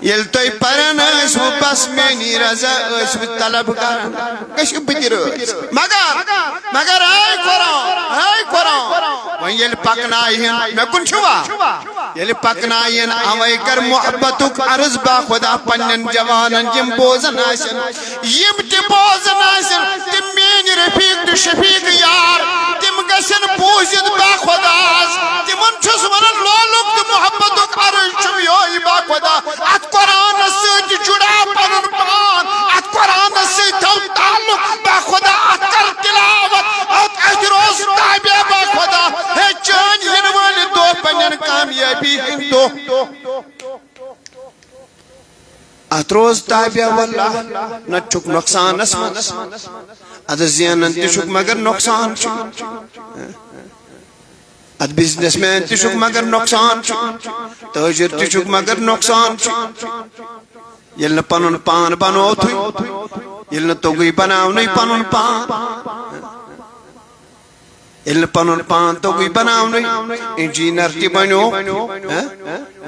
ییٚلہِ تُہۍ پران ٲسوٕ، بس میٛٲنی رضا ٲسوٕ طلب کران۔ گٔژھِو بہٕ تہِ رٲضۍ۔ مگر، مگر اے قرآن، اے قرآن، وۄنۍ ییٚلہِ پکنایہن، مےٚ کُن چھُوا؟ ییٚلہِ پکنایہن، اوے کر محبتُک عرض با خۄدا پننٮ۪ن جوانن، یِم بوزان آسن، یِم تہِ بوزان آسن، تِم میٲنۍ رفیق تہٕ شفیق یار، تِم گژھن بوٗزِتھ با خۄداس۔ تِمن چھُس ونان، لولُک تہٕ محبتُک عرض چھُم یِہوٚے با خۄدا، اتھ قرآنس سۭتۍ جُڑاو پنُن پان، اتھ قرآنس سۭتۍ تھاو تعلق با خۄدا، اتھ کر تلاوت، اتھ، اتھ روز تابع با خۄدا۔ ہے چٲنۍ یِنہٕ وٲلۍ دۄہ بنن کامیٲبی ہٕنٛدۍ دۄہ۔ اتھ روز تابع واللہ، نتہٕ چھُکھ نۄقصانس منٛز۔ ادٕ زینان تہِ چھُکھ مگر نۄقصان چھُ۔ اتھ بزنس مین تہِ چھُکھ مگر نۄقصان چھُ۔ تٲجر تہِ چھُکھ مگر نۄقصان چھُ۔ ییٚلہِ نہٕ پنُن پان بنووتھٕے، ییٚلہِ نہٕ توٚگُے بناونُے پنُن پان، ییٚلہِ نہٕ پنُن پان توٚگُے بناونُے، انجینئر تہِ بنیوکھ، ہہ؟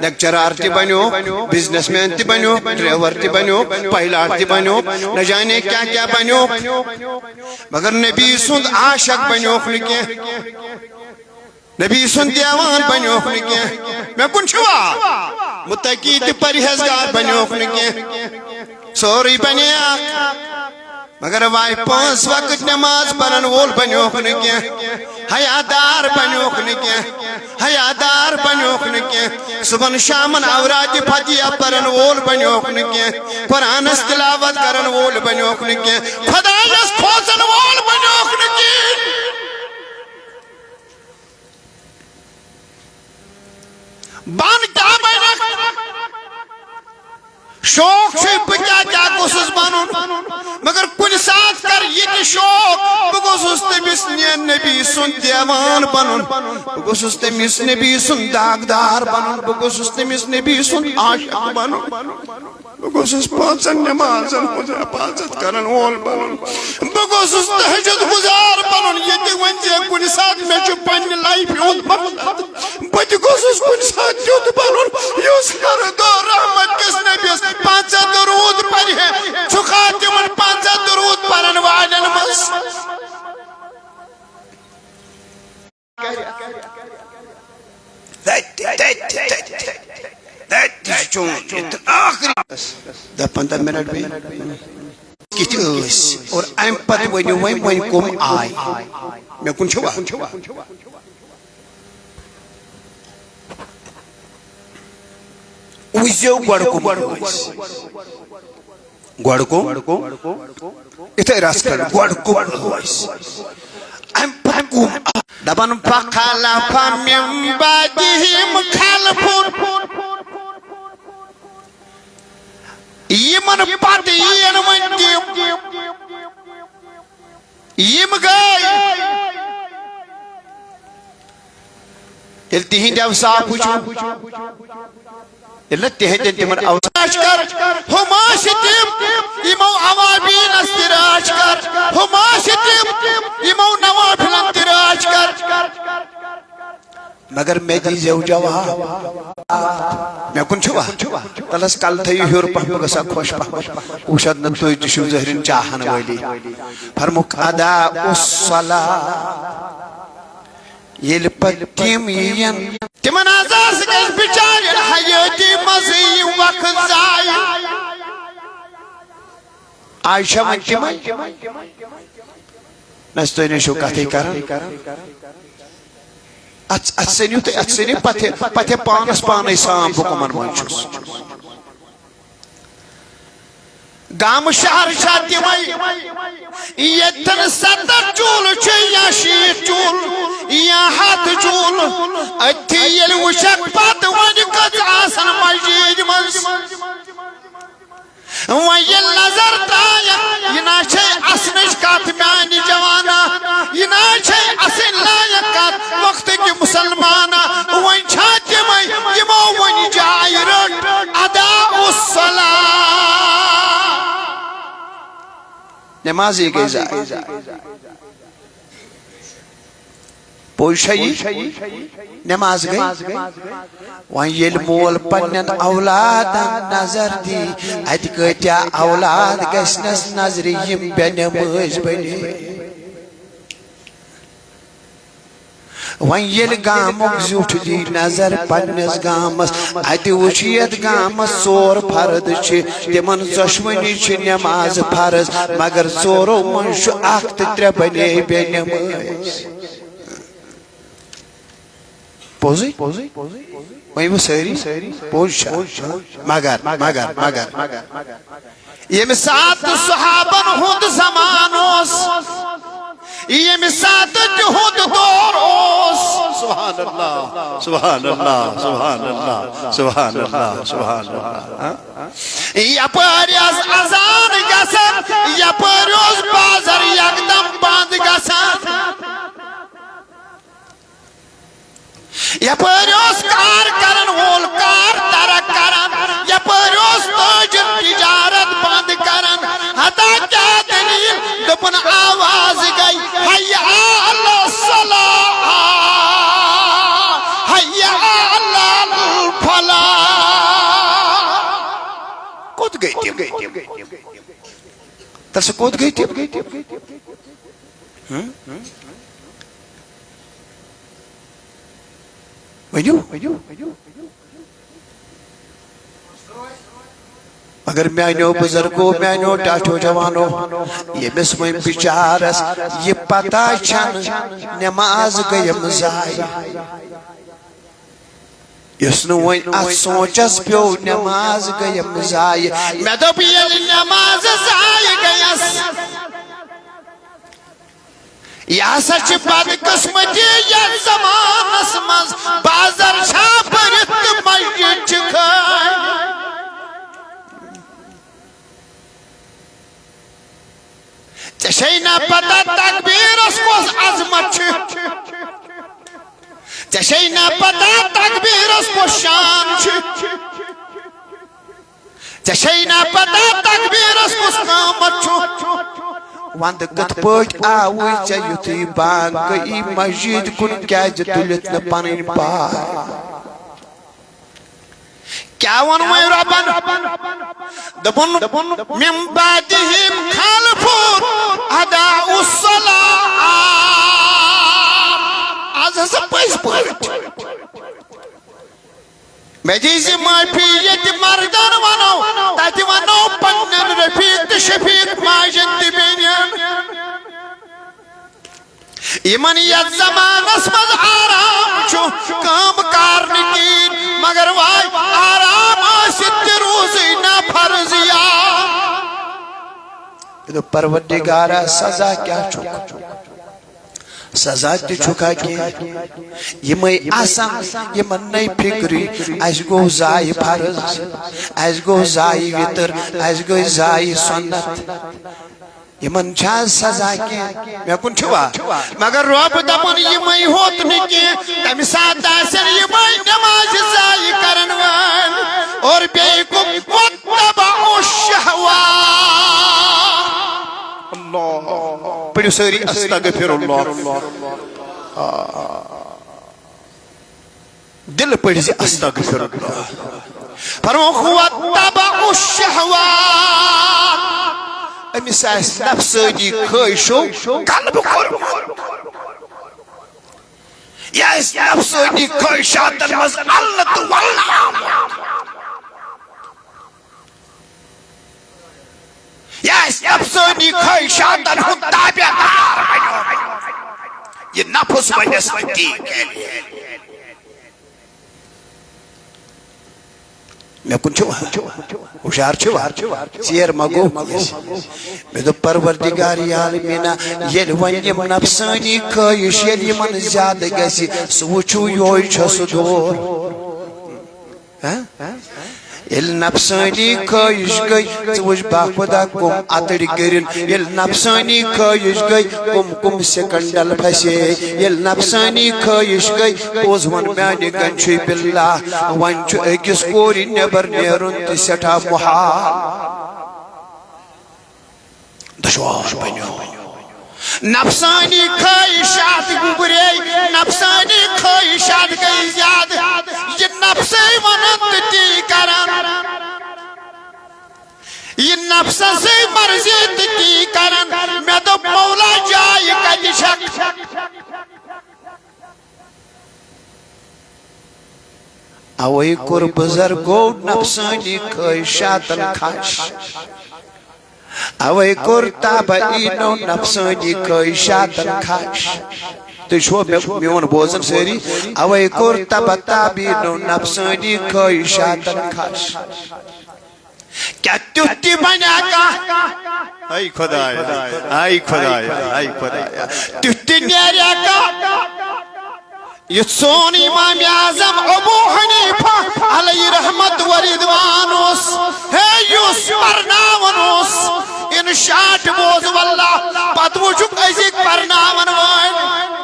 لیکچرار تہِ بنیوکھ، بزنس مین تہِ بنیوکھ، ڈرائیور تہِ بنیوکھ، پائلٹ تہِ بنیوکھ، نہ جانے کیا کیا بنیوکھ، مگر نبی سُنٛد عاشق بنیوکھ نہٕ کینٛہہ۔ نبی سُنٛد دیوان بنیوکھ نہٕ کینٛہہ۔ مےٚ کُن چھُوا؟ متقی تہٕ پرہیزگار بنیوکھ نہٕ کینٛہہ۔ سورُے بنے اکھ۔ مگر واے پانٛژھ وقت نماز پرن وول بنیوکھ نہٕ کینٛہہ۔ حیادار بنیوکھ نہٕ کینٛہہ۔ حیادار بنیوکھ نہٕ کینٛہہ۔ صبحن شامن اوراد فتیہ پرن وول بنیوکھ نہٕ کینٛہہ۔ قرآنس تلاوت کرن وول بنیوکھ نہٕ کینٛہہ۔ خدایس کھوژن وول بنیوکھ نہٕ کینٛہہ۔ بن کیا بنکھ؟ شوق چھُے بہٕ کیٛاہ کیٛاہ گوٚژھُس بنُن، مگر کُنہِ ساتہٕ کر یہِ تہِ شوق، بہٕ گوٚژھُس تٔمِس نبی سُنٛد دیوان بنُن، بہٕ گوٚژھُس تٔمِس نبی سُنٛد داغدار بنُن، بہٕ گوٚژھُس تٔمِس نبی سُنٛد عاشق بنُن۔ بہٕ گوٚژھُس پانٛژن نمازن ہُنٛد حفاظت کرن وول بنُن۔ بہٕ گوٚژھُس تہجد گزار بنُن۔ ییٚتہِ وۄنۍ ژےٚ کُنہِ ساتہٕ مےٚ چھُ پننہِ لایفہِ ہُنٛد مقصد، بہٕ تہِ گوٚژھُس کُنہِ ساتہٕ تیُتھ بنُن، یُس ہر دۄہ رحمت کِس نبیَس پنٛژاہ درود پرِ ہے۔ ژٕ کھا تِمن پنٛژاہ درود پرن والٮ۪ن منٛز؟ تتہِ، تتہِ، تتہِ، تتہِ، تتہِ چھُ چون یہِ تہٕ ٲخری۔ دَہ پنٛداہ منٹ بیٚیہِ۔ کِتھ ٲسۍ؟ اور اَمہِ پتہٕ ؤنِو وۄنۍ، وۄنۍ کٕم آے؟ مےٚ کُن چھُوا؟ وٕچھزیو گۄڈٕ کٕم ٲسۍ۔ گۄڈٕ کٕم؟ یِتھَے رَژھ کھنٛڈ، گۄڈٕ کٕم ٲسۍ؟ اَمہِ پَتہٕ کٕم؟ دَپان، فَخَلَفَ مِن بَعْدِهِمْ خَلْفٌ۔ یِمَن پَتہٕ یِن وۄنۍ تِم۔ یِم گٔے۔ ییٚلہِ تِہِنٛدۍ اوصاف وٕچھِو، ییٚلہِ نہٕ تِہِنٛدٮ۪ن تِمن اوصاف راج کر، ہُم ٲسۍ تِم، یِمو اوابیٖلس تہِ راج کر، ہُم ٲسۍ تِم، یِمو نوافلن تہِ راج کر۔ مگر مےٚ دیٖزیو جواب۔ مےٚ کُن چھُوا؟ تَلس کَلہٕ تھٲیِو ہیوٚر پَہم، بہٕ گژھٕ ہا خۄش پَہم۔ وٕچھ حظ نہ، تُہۍ تہِ چھِو ظٲہرِن چاہن وٲلی۔ فرموکھ، ادا الصلاۃ۔ ییٚلہِ پتہٕ تِم یِن، تِمن حظ آسہِ گژھِ بِچارٮ۪ن حیٲتی منٛزٕے یہِ وقت ضایع۔ آز چھا وۄنۍ تِمے؟ نہ، تُہۍ نہ چھِو کتھٕے کران۔ اتھ، اتھ ژھٕنِو تُہۍ، اتھ ژھٕنِو پتھِ، پتھِ پانس پانے سام بہٕ کٕمن منٛز چھُس۔ گامہٕ شہر چھا تِمے؟ ییٚتٮ۪ن ستتھ چوٗلہٕ چھِ یا شیٖٹھ چوٗلہٕ یا ہتھ چوٗلہٕ، أتھی ییٚلہِ وٕچھکھ پتہٕ وۄنۍ کٔژ آسن مسجدِ منٛز۔ وۄنۍ ییٚلہِ نظر ترٛایَکھ، یہِ نہ چھے اَسنٕچ کتھ میانہِ جوانا، نمازٕے گٔے ضایع۔ پوٚز چھا یہِ؟ نماز گٔے۔ وۄنۍ ییٚلہِ مول پننٮ۪ن اولادن نظر دی، اتہِ کۭتیاہ اولاد گژھنس نظرِ یِم بے نمٲز بنے۔ وۄنۍ ییٚلہِ گامُک زیُٹھ دی نظر پننِس گامس، اتہِ وٕچھ یتھ گامس ژور فرد چھِ، تِمن ژۄشوٕنی چھِ نماز فرض، مگر ژورو منٛز چھُ اکھ تہٕ ترٛےٚ بنے بے نمٲز۔ پوٚزُے؟ ؤنِو سٲری، پوٚز چھا؟ مگر، مگر، مگر، ییٚمہِ ساتہٕ صحابن ہُنٛد زمانہٕ اوس، ییٚمہِ ساتہٕ تِہُنٛد دور اوس، سبحان اللہ، سبحان اللہ، سبحان اللہ، سبحان اللہ، سبحان اللہ۔ یپٲرۍ ٲس اذان گژھان، یپٲرۍ اوس بازر یکدم بند گژھان۔ یپٲرۍ اوس کار کرن وول کار ترک کران، یپٲرۍ اوس تاجر تجارت بند کران۔ ہتا کیٛاہ دٔلیٖل؟ دوٚپُن، آواز گٔے، حی علی الصلاح، حی علی الفلاح۔ کوٚت گٔے تِم؟ تَس سا کوٚت گٔے تِم؟ ہہ؟ ؤنِو۔ مگر میانیو بزرگو، میانیو ٹاٹھیو جوانو، ییٚمِس وۄنۍ بِچارس یہِ پتہ چھنہٕ نماز گٔیم ضایع، یُس نہٕ وۄنۍ اتھ سونچس پیوٚو نماز گٔیم ضایع۔ مےٚ دوٚپ، ییٚلہِ نماز ضایع گٔیس، یہِ ہسا چھِ بدقسمتی یتھ زمانس منٛز بازر چھا بٔرِتھ تہٕ مسجد چھِ خٲلی۔ ژےٚ چھے نا پتہ تکبیرس کۄس عظمت چھِ؟ ژےٚ چھے نا پتہ تکبیرس کۄس شان چھِ؟ ژےٚ چھے نا پتہ تکبیرس کُس قۭمت چھُ؟ وندٕ کِتھ پٲٹھۍ آوُے ژےٚ یُتھُے بانگ گٔیی مسجد کُن، کیازِ تُلِتھ نہٕ پنٕنۍ پاے؟ کیٛاہ ووٚن وۄنۍ رۄبن؟ دوٚپُن، من بعدہم خلف اضاعوا الصلاۃ۔ از ہسا پٔزۍ پٲٹھۍ مےٚ دیٖزِ معٲفی، ییٚتہِ مردن ونو، تتہِ ونو پننٮ۪ن رفیق تہٕ شفیق ماجن تہٕ بیٚنٮ۪ن۔ یِمن یتھ زمانس منٛز آرام چھُ، کٲم کار نہٕ کِہیٖنۍ، مگر واے آرام ٲسِتھ تہِ روٗزٕے نہ فرض یاد۔ مےٚ دوٚپ، پروردگارا، سزا کیٛاہ چھُکھ؟ سزا تہِ چھُکھا کینٛہہ؟ یِمے آسان، یِمن نَے فِکرٕے، اَسہِ گوٚو ضایع فرض، اَسہِ گوٚو ضایع وِتر، اَسہِ گٔے ضایع سُنت۔ یِمن چھا سزا کینٛہہ؟ مےٚ کُن چھُوا؟ مگر رۄب دَپان، یِمے ہوت نہٕ کینٛہہ، تَمہِ ساتہٕ آسن یِمے نمازِ ضایع کرن وٲلۍ۔ اور بیٚیہِ گوٚو واتبعوا الشہوات۔ اللہ۔ پٔرِو سٲری استغفر اللہ۔ دِلہٕ پٔرۍ زِ استغفر اللہ۔ فرمووُکھ، واتبعوا الشہوات۔ أمِس آسہِ نفسٲنی خٲہِشو غلبہٕ کوٚرمُت۔ یہِ آسہِ نفسٲنی خٲہِشاتن منٛز الہٕ تہٕ ولہٕ آمُت۔ یہِ آسہِ نفسٲنی خٲہِشاتن ہُنٛد تابع دار بنیومُت۔ یہِ نفس بنٮ۪س نہٕ تی کینٛہہ۔ مےٚ کُن چھُوا؟ ہُشار چھُوا؟ ژیر ما گوٚو کٲنٛسہِ؟ مےٚ دوٚپ، پروردگار عالمیٖنہ، ییٚلہِ وۄنۍ یِم نفسٲنی خٲہِش، ییٚلہِ یِمن زیادٕ گژھِ، سُہ وٕچھِو، یوہے چھُ سُہ دور۔ ہہ؟ ییٚلہِ نفسٲنی خٲہِش گٔے، ژٕ وٕچھ باخۄدا کُم اَتٕرۍ گٔرِن۔ ییٚلہِ نفسٲنی خٲہِش گٔے، کُم کُم سِکنڈل پھسے۔ ییٚلہِ نفسٲنی خٲہِش گٔے، پوٚز وَن میانہِ گنچھُے باللہ، وۄنۍ چھُ أکِس کورِ نٮ۪بر نیرُن تہِ سٮ۪ٹھاہ محال۔ دشوار بنیو۔ نفسانی خواہشات گُرے، نفسانی خواہشات گٔے زیادٕ۔ یہِ نفسٕے وَنان تہٕ تی کران۔ یہِ نفسسٕے مرضی تہٕ تی کران۔ مےٚ دوٚپ، مولا، جاے کتہِ چھکھ؟ اوے کوٚر بزرگو نفسانی خواہشاتن خش۔ اوے کوٚر تبعینو نفسانی خواہشاتن خش۔ تُہۍ چھُوا مےٚ، میون بوزان سٲری؟ اوے کوٚر تبع تابعینو نفسانی خواہشاتن خش۔ کیا تیُتھ تہِ بنیا کانٛہہ؟ اے خدایا، اے خدایا، اے خدایا۔ تیُتھ تہِ نیریا کانٛہہ؟ یُتھ سون امام اعظم ابو حنیفہ علیہ رحمت و رضوان اوس۔ ہے، یُس پرناوان اوس، ان شاٹ بوز واللہ، پتہٕ وٕچھُکھ أزِکۍ پرناوان وٲلۍ۔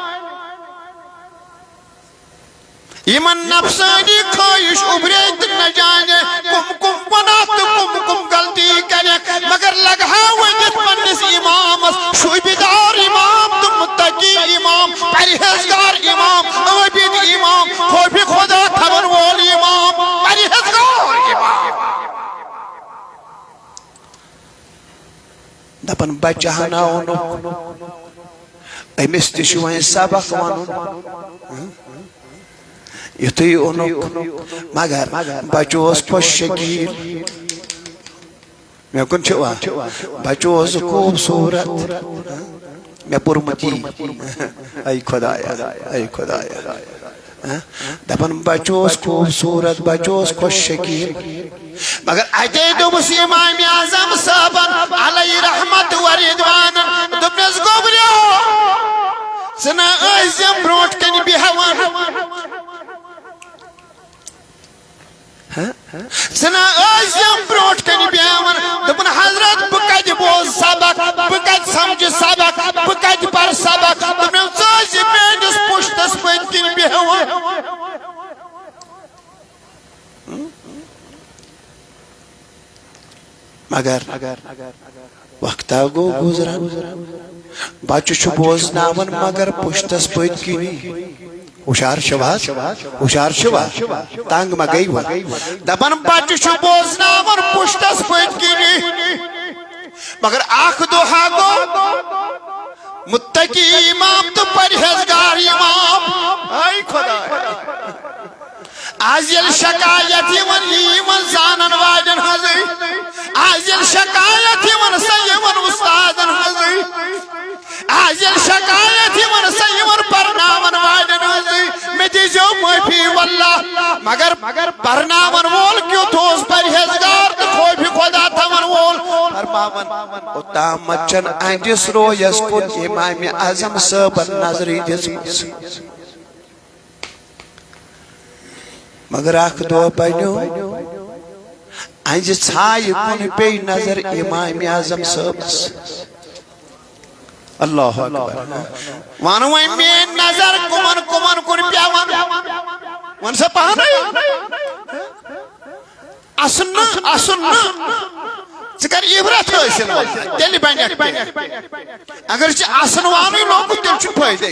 یمن نفسانی خواہش ابھرے تہٕ نہ جانے کم کم گناہ تہٕ کم کم غلطی کرکھ، مگر لگہٕ ہا ؤنِتھ پننِس امامس، شوٗبہِ دار امام تہٕ متقی امام، پرہیزگار امام، عابد امام، خوف خدا تھاون وول امام، پرہیزگار امام۔ دپان، بچہٕ ہنا اوٚنُکھ، أمِس تہِ چھُ وۄنۍ سبق ونُن۔ یُتھُے اوٚنُکھ، مگر بچہٕ اوس خۄش شکیٖل۔ مےٚ کُن چھُوا؟ بچہٕ اوس خوٗبصوٗرت۔ مےٚ پوٚرمُت یی۔ اے خدایا، اے خدایا۔ ہہ؟ دپان، بچہٕ اوس خوٗبصوٗرت، بچہٕ اوس خۄش شکیٖل۔ مگر اتے دوٚپُس امام اعظم صٲبن علیہ رحمت و رضوانن، دوٚپنس، گوٚبریو، ژٕ نہ ٲسۍ زٮ۪م برونٛٹھ کنہِ بیہوان۔ ہہ؟ ژٕ نہ ٲسۍ زٮ۪م برونٛٹھ کنہِ بیہوان۔ دوٚپُن، حضرت، بہٕ کتہِ بوزٕ سبق، بہٕ کتہِ سمجھٕ سبق، بہٕ کتہِ پرٕ سبق؟ دوٚپنم، ژٕ ٲسۍ زِ میٲنِس پُشتس پٔتۍ کِنۍ بیہوان۔ مگر وقتا گوٚو گُزران۔ بچہٕ چھُ بوزناوان مگر پُشتس پٔتۍ کِنی۔ ہُشار چھِو حظ؟ ہُشار چھِوا؟ تنگ ما گٔیوٕ؟ دپان بچہٕ چھُ بوزناوان پُشتس پٔتۍ کِنی۔ مگر اکھ دۄہ ہا گوٚو متقی امام تہٕ پرہیزگار امام۔ اے خدایا۔ از ییٚلہِ شکایت یِوان یی یِمن زانن والٮ۪ن ہٕنٛزٕے، از ییٚلہِ شکایت یِوان سۄ یِوان استادن ہٕنٛزٕے، از ییٚلہِ شکایت یِوان سۄ یِوان پرناون والٮ۪ن ہٕنٛزٕے، مےٚ دیٖزیو معٲفی واللہ، مگر پرناون وول کیُتھ اوس پرہیزگار تہٕ خوفِ خدا تھاون وول۔ فرماوان، اوٚتامتھ چھَنہٕ أہنٛدِس رویس کُن امام اعظم صٲبن نظرٕے دِژمٕژ۔ مگر اکھ دۄہ بنیو، أہنٛزِ ژھایہِ کُن پیٚیہِ نظر امام اعظم صٲبس۔ اللہ اکبر۔ وَن وۄنۍ، میٲنۍ نظر کُمن کُمن کُن پیوان؟ وَن سا پانے۔ اسُن نہٕ، اسُن نہٕ۔ ژٕ کر عبرت حٲصِل، وَلہٕ تیٚلہِ بنٮ۪کھ کینٛہہ۔ اگر ژےٚ اسُن وانُے لوگُت، تیٚلہِ چھُنہٕ فٲیدے۔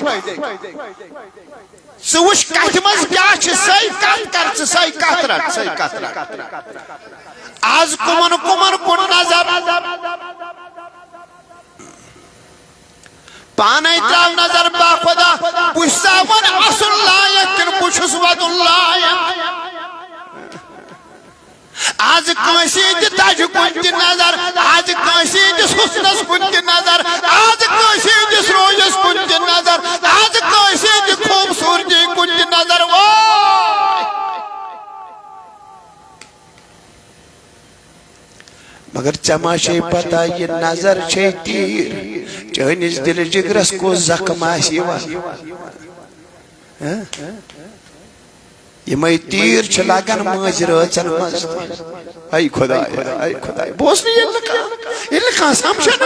ژٕ وٕچھ کتھِ منٛز کیٛاہ چھِ، سۄے کتھ کر ژٕ، سۄے کتھ رٹ، سۄے کتھ رٹ۔ از کُمن کُمن کُن نظر؟ پانے تراو نظر، با خدا، بہٕ چھُسا وۄنۍ اسُن لایق کِنہٕ بہٕ چھُس ودُن لایق؟ از کٲنٛسہِ ہٕنٛدِ تجہِ کُن تہِ نظر، از کٲنٛسہِ ہٕنٛدِس حُسنس کُن تہِ نظر، از کٲنٛسہِ ہٕنٛدِس رویس کُن تہِ نظر، از کٲنٛسہِ ہٕنٛدِ خوٗبصوٗرتی کُن تہِ نظر۔ وٲے! مگر ژےٚ ما چھے پتہ، یہِ نظر چھے تیٖر، چٲنِس دِلہٕ جِگرس کُس زخم آسہِ یِوان؟ ہہ؟ یِمے تیٖر چھِ لگان مٲنٛزِ رٲژن منٛز تہِ۔ اے خدایا، اے خدایا، بوز نہٕ ییٚلہِ نہٕ کانٛہہ، ییٚلہِ نہٕ کانٛہہ سمجھان۔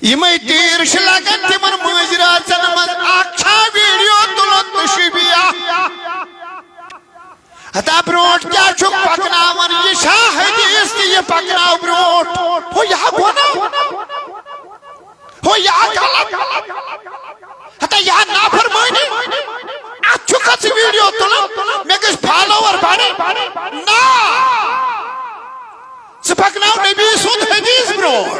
یِمے تیٖر چھِ لگان تِمن مٲنٛزِ رٲژن منٛز۔ اکھ چھا ویڈیو تُلُن تہٕ شبیہ؟ ہتا برونٛٹھ کیٛاہ چھُکھ پکناوان؟ یہِ چھا حدیث تہٕ یہِ پکناو برونٛٹھ؟ پکناو نبی سُنٛد حدیث برونٛہہ۔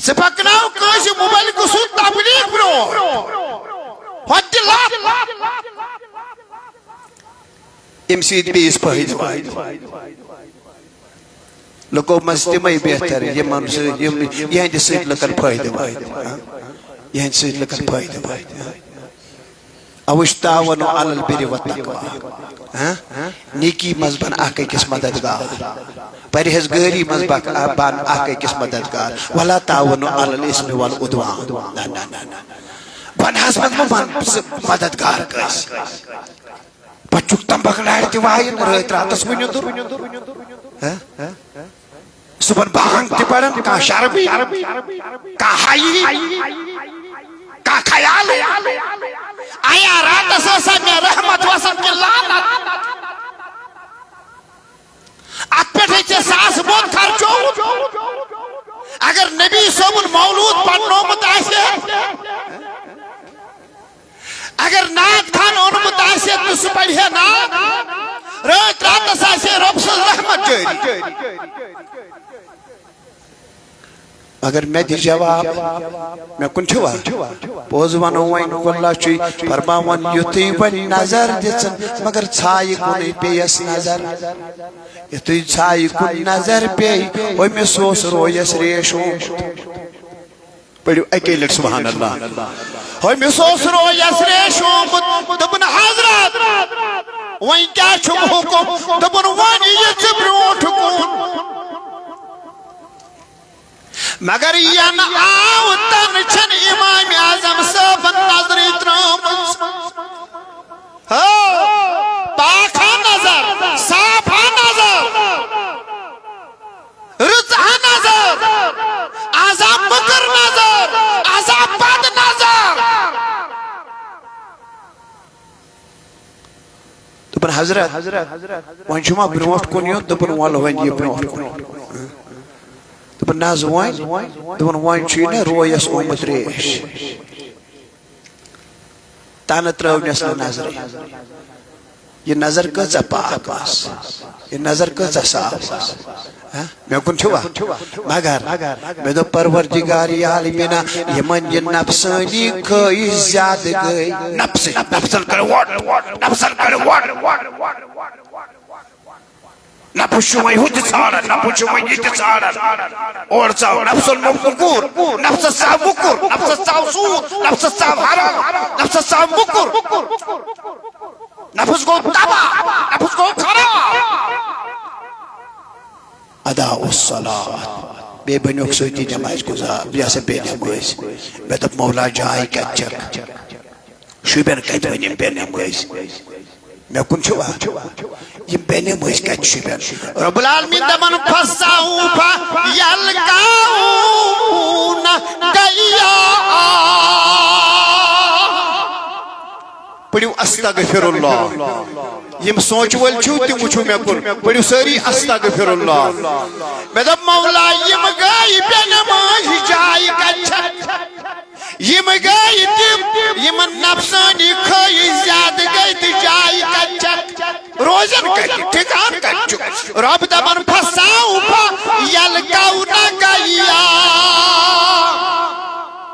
ژٕ پکناو کٲنٛسہِ مبلغ سُنٛد تبلیغ برونٛہہ۔ ہۄتہِ لَتھ۔ اَمہِ سۭتۍ بیٚیِس فٲیدٕ واتہِ۔ لُکو منٛز تِمے بہتر، یِمن سۭتۍ، یِم، یِہنٛدِ سۭتۍ لُکن فٲیدٕ واتہِ۔ ہاں؟ یِہنٛدِ سۭتۍ لُکن فٲیدٕ واتہِ۔ ہاں؟ اوش تعاونوا علی البر والتقوی۔ ہاں؟ نیکی منٛز بن اکھ أکِس مددگار۔ پرہیزگٲری منٛز بک-، بن اکھ أکِس مددگار۔ ولا تعاونوا علی الاثم والعدوان۔ نہ، نہ، نہ، نہ۔ گۄناہس منٛز مہ بن ژٕ مددگار کٲنٛسہِ۔ پتہٕ چھُکھ تمبکھ نارِ تہِ وایان، رٲتۍ راتس وُنہِ دوٚر۔ ہاں؟ صُبحن بانگ تہِ پران، کانٛہہ شرمٕے، کانٛہہ حیی، کانٛہہ خیالٕے۔ آیا راتس ٲسا مےٚ رحمت وسان کِنہٕ لعنت؟ اتھ پٮ۪ٹھے ژےٚ ساس بۄن خرچووُتھ۔ اگر نبی صٲبُن مولوٗد پرنومُت آسہِ ہے، اگر نعت خان اوٚنمُت آسہِ ہے تہٕ سُہ پرِ ہے نعت، رٲتۍ راتس آسہِ ہے رۄب سٕنٛز رحمت جٲری۔ مگر مےٚ دِ جواب، مےٚ کُن چھُوا؟ پوٚز وَنو وۄنۍ، اللہ چھُے فرماوان، یُتھُے وۄنۍ نظر دِژٕن، مگر ژھایہِ کُنُے پیٚیَس نظر۔ یُتھُے ژھایہِ کُن نظر پیٚیہِ، ہُمِس اوس رویَس ریش آمُت۔ پٔرِو اَکے لَٹہِ سبحان اللہ۔ ہُمِس اوس رویَس ریش آمُت۔ دوٚپُن، حضرت، وۄنۍ کیٛاہ چھُم حُکُم؟ دوٚپُن، وۄنۍ یہِ ژٕ برٛونٛٹھ کُن۔ مگر ین آو تن چھن امام اعظم صٲبن نظرٕے ترٲومٕژ۔ ہو، پاک ہا نظر، صاف ہا نظر، رٕژ ہا نظر، عذاب مُکر نظر، عذاب بد نظر۔ دوٚپُن، حضرت، وۄنۍ چھُ ما برٛونٛٹھ کُن یُن؟ دوٚپُن، وَلہٕ وۄنۍ یہِ برٛونٛٹھ کُن۔ دوٚپُن، نہ حظ وۄنۍ، دوٚپُن، وۄنۍ چھُے نہ رویَس آمُت ریش۔ تَنہٕ ترٛٲونَس نہٕ نظرٕے۔ یہِ نظر کۭژاہ پاک ٲس، یہِ نظر کۭژاہ صاف ٲس۔ ہہ؟ مےٚ کُن چھُوا؟ مگر مےٚ دوٚپ، پروردگار عالمیٖنہ، یِمن یہِ نفسٲنی خٲہِش زیادٕ گٔے۔ نفسٕچ، نفسن کٔر وۄٹ، نفسن کٔر وۄٹ۔ نفس چھُ وۄنۍ ہُہ تہِ ژھانڈان، نفس چھُ وۄنۍ یہِ تہِ ژھانڈان۔ اورٕ ژاو نفسن موٚکوٗر، نفسس ژاو موٚکُر، نفسس ژاو سوٗد، نفسس ژاو حرام، نفسس ژاو موٚکُر۔ نفس گوٚو تباہ، نفس گوٚو خراب۔ ادا الصلاۃ۔ بیٚیہِ بنیوکھ سۭتی نمازِ گُزار، یہِ ہسا بے نمٲزۍ۔ مےٚ دوٚپ، مولا، جاے کتہِ چھکھ؟ شُپین کتہِ وۄنۍ یِم بے نمٲزۍ؟ مےٚ کُن چھِوا؟ یِم بے نمٲزۍ کتہِ چھِ شُپین؟ رب العالمین دپان، فسوف یلقون غیا۔ پٔرِو استغفر اللہ۔ یِم سونچہِ وٲلۍ چھِو، تِم وٕچھِو مےٚ کُن۔ پٔرِو سٲری استغفر اللہ۔ مےٚ دوٚپ، مولا، یِم گٔے بے نمٲزۍ، جاے کتہِ چھکھ؟ یِم گٔے تِم، یِمن نفسٲنی خٲہِش زیادٕ گٔے تہٕ جاے کتہِ چھکھ؟ روزن کتہِ؟ ٹھکان کتہِ چھُ؟ رب دپان، فسوف یلقون غیا۔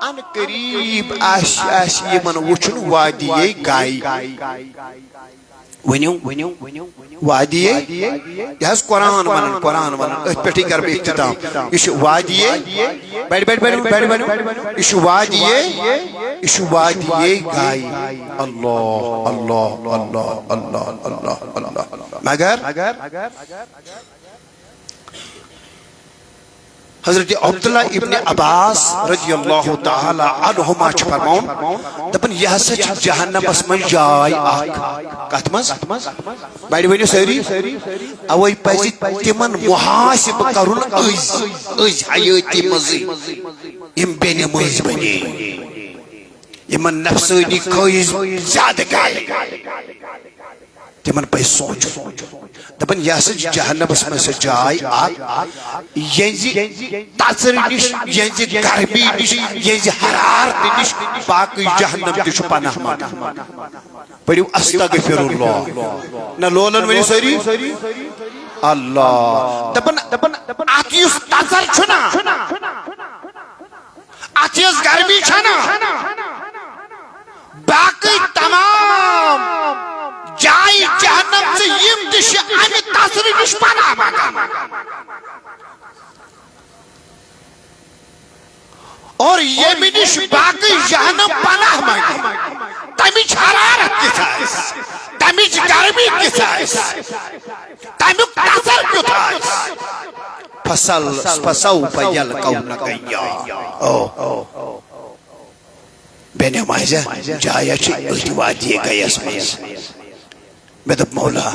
ان قریب آسہِ، آسہِ یِمن وٕچھُن وادی گاے۔ ؤنِو، وادی۔ یہِ حظ قرآن ونان، قرآن ونان، أتھۍ پٮ۪ٹھٕے کرٕ بہٕ اختتام۔ یہِ چھُ وادی، بڑِ، بڑِ، بڑِ، بڑِ، بڑِ۔ یہِ چھُ وادی، یہِ چھُ وادی گاے۔ اللہ، اللہ، اللہ۔ مگر حضرت عبداللہ ابن عباس رضی اللہ تعالیٰ عنہما چھُ فرماوان، دپان، یہِ ہسا چھِ جہنمس منٛز جاے اکھ۔ کتھ منٛز؟ بڑِ ؤنِو سٲری۔ اوے پزِ تِمن محاسبہٕ کرُن أزۍ، أزۍ حیٲتی منٛزٕے، یِم بے نمٲزۍ بنے، یِمن نفسٲنی خٲہِش زیادٕ گٔے۔ تِمن پزِ سونٛچُن۔ دپان، یہِ ہسا چھِ جہنمس منٛز سۄ جاے اکھ، یہنٛزِ تژرِ نِش، یہنٛزِ گرمی نِش، یہنٛزِ حرارتہٕ نِش باقٕے جہنم تہِ چھُ پناہ منٛگان۔ پٔرِو استغفر اللہ۔ نہ لولن ؤنِو سٲری۔ اللہ۔ دپان، دپان، اتھ یُس تژر چھُنا، اتھ یۄس گرمی چھنا، باقی تمام جایہِ جہنم چہِ یِم تہِ چھِ امہِ تژرِ نِش پناہ منگان۔ اور ییٚمہِ نِش باقٕے جہنم پناہ منگہِ، تمِچ حرارت کِژھ آسہِ، تمِچ گرمی کِژھ آسہِ، تمیُک تژر کیُتھ آسہِ۔ فصل، فسوف یلقون غیا۔ او، بے نمازہ جایا چھ أتھۍ وادی گیس منٛز۔ مےٚ دوٚپ، مولا،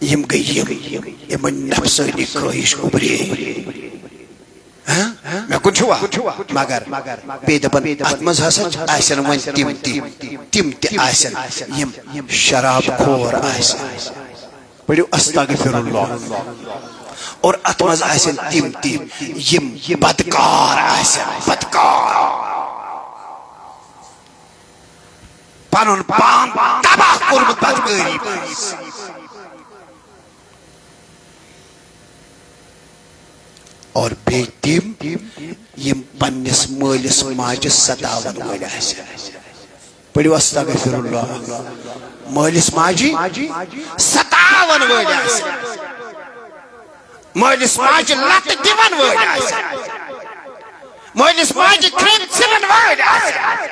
یِم گٔے یِم، یِمن نفسٲنی خٲہِش اُبرے۔ ہاں؟ مےٚ کُن چھُوا؟ مگر بیٚیہِ دَپان، اَتھ منٛز ہسا آسن وۄنۍ تِم تہِ، تِم تہِ آسن، یِم شراب خور آسن۔ پٔرِو استغفر اللہ۔ اور اَتھ منٛز آسن تِم تہِ، یِم بدکار آسن، بدکار۔ پنُن پان تباہ کوٚرمُت بدکٲری منٛز۔ اور بیٚیہِ تِم، یِم پننِس مٲلِس ماجہِ ستاون وٲلۍ آسن۔ پٔرِو استغفر اللہ۔ مٲلِس ماجہِ ستاون وٲلۍ آسن۔ مٲلِس ماجہِ لتہٕ دِوان وٲلۍ آسن۔ مٲلِس ماجہِ کھرٛٮ۪ن ژھٕنن وٲلۍ آسن۔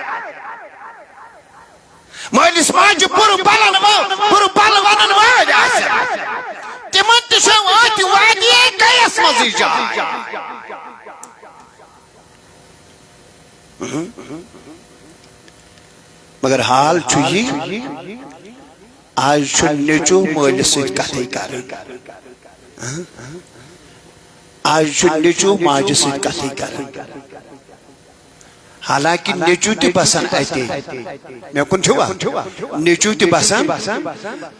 مٲلِس ماجہِ بُرٕ بلن وٲ-، بُرٕ بلہٕ ونن وٲلۍ آسن۔ تِمن تہِ چھےٚ أتھۍ وادی گیس منٛزٕے جاے۔ مگر حال چھُ یہِ، آز چھُ نیٚچو مٲلِس سۭتۍ کتھٕے کران۔ آز چھُ نیٚچو ماجہِ سۭتۍ کتھٕے کران۔ حالانکہ نیٚچو تہِ بسان اتے۔ مےٚ کُن چھُوا؟ نیٚچو تہِ بسان،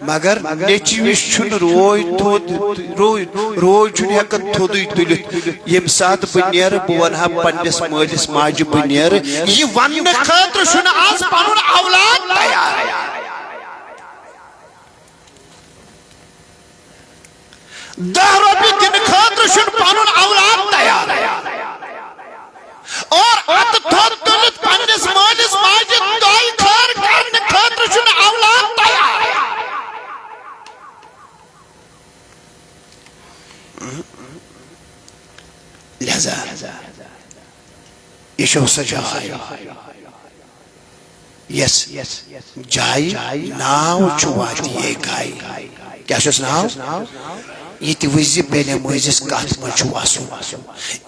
مگر نیٚچوِس چھُنہٕ روے تھوٚد، روے، روے چھُنہٕ ہٮ۪کان تھوٚدُے تُلِتھ۔ ییٚمہِ ساتہٕ بہٕ نیرٕ، بہٕ ونہٕ ہا پننِس مٲلِس ماجہِ، بہٕ نیرٕ۔ یہِ وننہٕ خٲطرٕ چھُنہٕ آز پنُن اولاد تیار۔ دَہ رۄپیہِ دِنہٕ خٲطرٕ چھُنہٕ پنُن اولاد تیار۔ اور اتہٕ تھوٚد تُلِتھ پننِس مٲلِس ماجہِ دۄیہِ خٲر کرنہٕ خٲطرٕ چھُنہٕ اولاد تیار۔ لہذا یہِ چھو سۄ جاے، یس جایہِ ناو چھُ وادی گاے۔ کیٛاہ چھُس ناو؟ یہِ تہِ وٕچھ زِ بے نمٲزِس کتھ منٛز چھُ وسُن،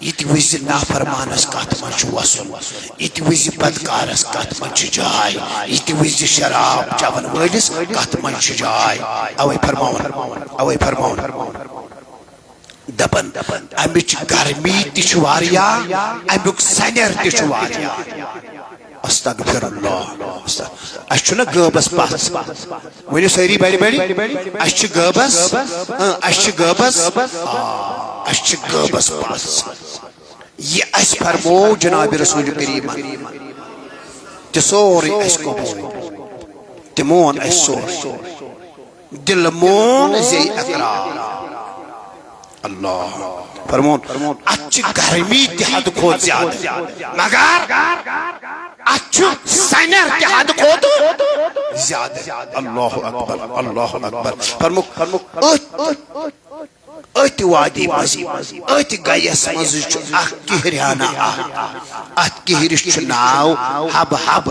یہِ تہِ وٕچھ زِ نافرمانس کتھ منٛز چھُ وسُن، یہِ تہِ وٕچھ زِ بدکارس کتھ منٛز چھِ جاے، یہِ تہِ وٕچھ زِ شراب چٮ۪ون وٲلِس کتھ منٛز چھِ جاے۔ اوے فرماوُن، اوے فرماوُن۔ دپان، امِچ گرمی تہِ چھِ واریاہ، امیُک سنیر تہِ چھُ واریاہ۔ استغفر اللہ۔ اسہِ چھُنہ غٲبس پژھ؟ ؤنِو سٲری بڑِ بڑِ۔ اسہِ چھِ غٲبس، اۭں، اسہِ چھِ غٲبس، آ، اسہِ چھِ غٲبس پژھ۔ یہِ اسہِ فرموو جناب رسول کریمن، تہِ سورُے اسہِ قبول، تہِ مون اسہِ سورُے۔ دل مون زے اقرار۔ اللہ فرمون، اتھ چھِ گرمی تہِ حد کھۄتہٕ زیادٕ، مگر اتھ چھُ سنیر تہِ حد کھۄتہٕ زیادٕ۔ اللہ اکبر، اللہ اکبر۔ فرموک، فرموک، أتھۍ، أتھۍ وادی منٛز، أتھۍ گیس منٛز چھُ اکھ کِہرِیانہ اکھ۔ اتھ کِہرِس چھُ ناو حب حب۔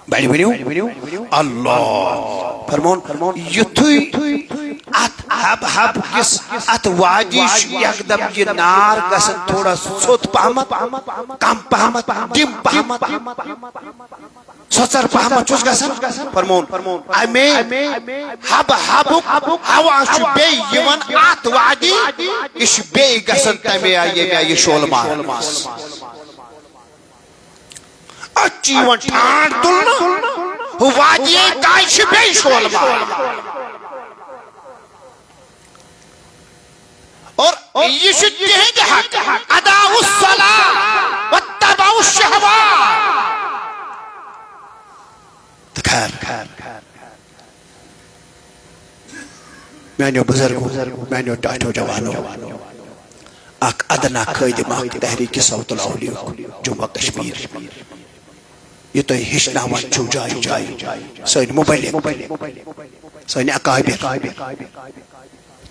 بڑِ ؤنِو۔ اللہ فرمون، یُتھُے اتھ حب حب کِس اتھ وادی چھُ یکدم یہِ نار گژھان تھوڑا ژھوٚت پہمتھ، کم پہمتھ، ڈِم پہمتھ، سۄژر پہمتھ چھُس گژھان۔ فرمون، امے حب حبُک ہوا چھُ بیٚیہِ یِوان اتھ وادی، یہِ چھُ بیٚیہِ گژھان تمے آیہِ ییٚمہِ آیہِ یہِ شولہٕ ماران ٲس۔ اتھ چھِ یِوان ٹھانڈ تُلنہٕ، ہُہ وادی گاے چھِ بیٚیہِ شولہٕ ماران۔ اور یہِ چھُ تِہنٛدِ حق، اداء الصلاة واتباع الشهوات۔ تہٕ خیر، خیر، خیر۔ میانیو بزرگو، میانیو ٹاٹھو جوانو، اکھ ادنا خٲدم اکھ تحریک صوت الاولیاء جموں کشمیر، یہِ تۄہہِ ہیٚچھناوان چھُو جایہِ جایہِ، سٲنۍ مبلغ، سٲنۍ اکابر،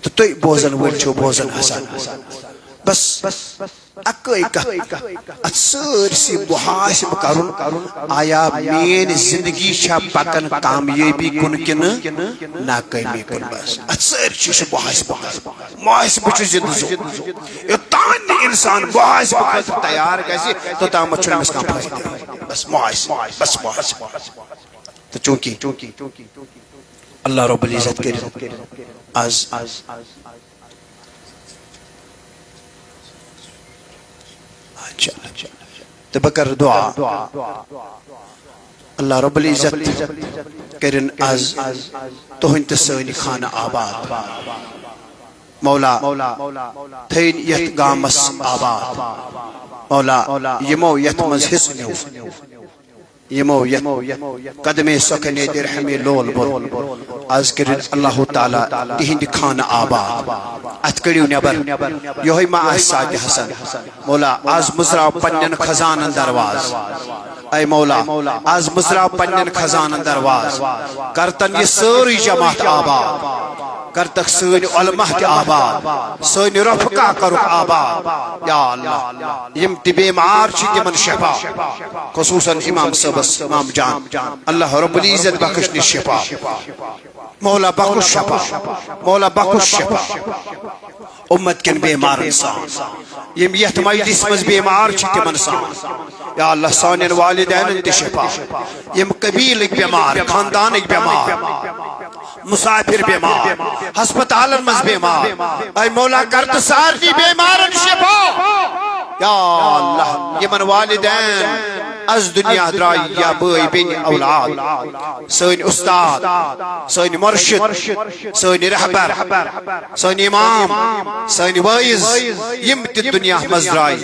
تہٕ تُہۍ بوزن وٲلۍ چھِو بوزن آسان۔ بس اکٲے کتھ، اتھ سٲرسٕے محاسبہٕ کرُن، آیا میٲنۍ زندگی چھا پکان کامیٲبی کُن کِنہٕ ناکٲمی کُن؟ بس اتھ سٲرسٕے چھُ محاسبہٕ کرُن۔ محاسبہٕ چھُ زندٕ زُو۔ یوٚتام نہٕ انسان محاسبہٕ خٲطرٕ تیار گژھِ، توٚتامتھ چھُنہٕ أمِس کانٛہہ فٲیدٕ۔ بس محاسبہٕ، بس محاسبہٕ۔ تہٕ چونکہ اللہ رب العزت کٔرِن آز، اچھا، تہٕ بہٕ کرٕ دعا۔ اللہ رب العزت کٔرِن آز تُہٕنٛدۍ تہٕ سٲنۍ خانہٕ آباد۔ مولا، تھٲیِن یتھ گامس آباد۔ مولا، یِمو یتھ منٛز حصہٕ نیوٗ، یِمو یتھ قدمے سۄکھنے درہمے لول بوٚر، آز کٔرِن اللہ تعالیٰ تِہِنٛدِ خانہٕ آباد۔ اتھ کٔڑِو نٮ۪بر، یِہوٚے ما آسہِ ساعتِ حسن؟ مولا، آز مٕژراو پننٮ۪ن خزانن درواز۔ اے مولا، آز مٕژراو پننٮ۪ن خزانن درواز۔ کرتن یہِ سٲرٕے جماعت آباد۔ کرتکھ سٲنۍ علماء تہِ آباد، سٲنۍ رفقا کرُکھ آباد۔ یا اللہ، یِم تہِ بیمار چھِ تِمن شفا، خصوصاً امام صٲبس، امام جان، اللہ رب العزت بخش نہِ شفا۔ مولا بخش شفا، مولا بخش شفا۔ امت کٮ۪ن بیمارن سان، یِم یتھ مجلس منٛز بیمار چھِ تِمن سان۔ یا اللہ، سانٮ۪ن والدینن تہِ شفا، یِم قبیلٕکۍ بیمار، خاندانٕکۍ بیمار، مسافر بیمار، ہسپتالن منٛز بیمار، اے مولا کر تہٕ سارنٕے بیمارن شفا۔ یا اللہ، یِمن والدین از دنیا درٛاے یا بٲے بیٚنہِ اولاد، سٲنۍ استاد، سٲنۍ مرشد، سٲنۍ رہبر، سٲنۍ امام، سٲنۍ وٲعظ، یِم تہِ دنیا منٛز درٛاے،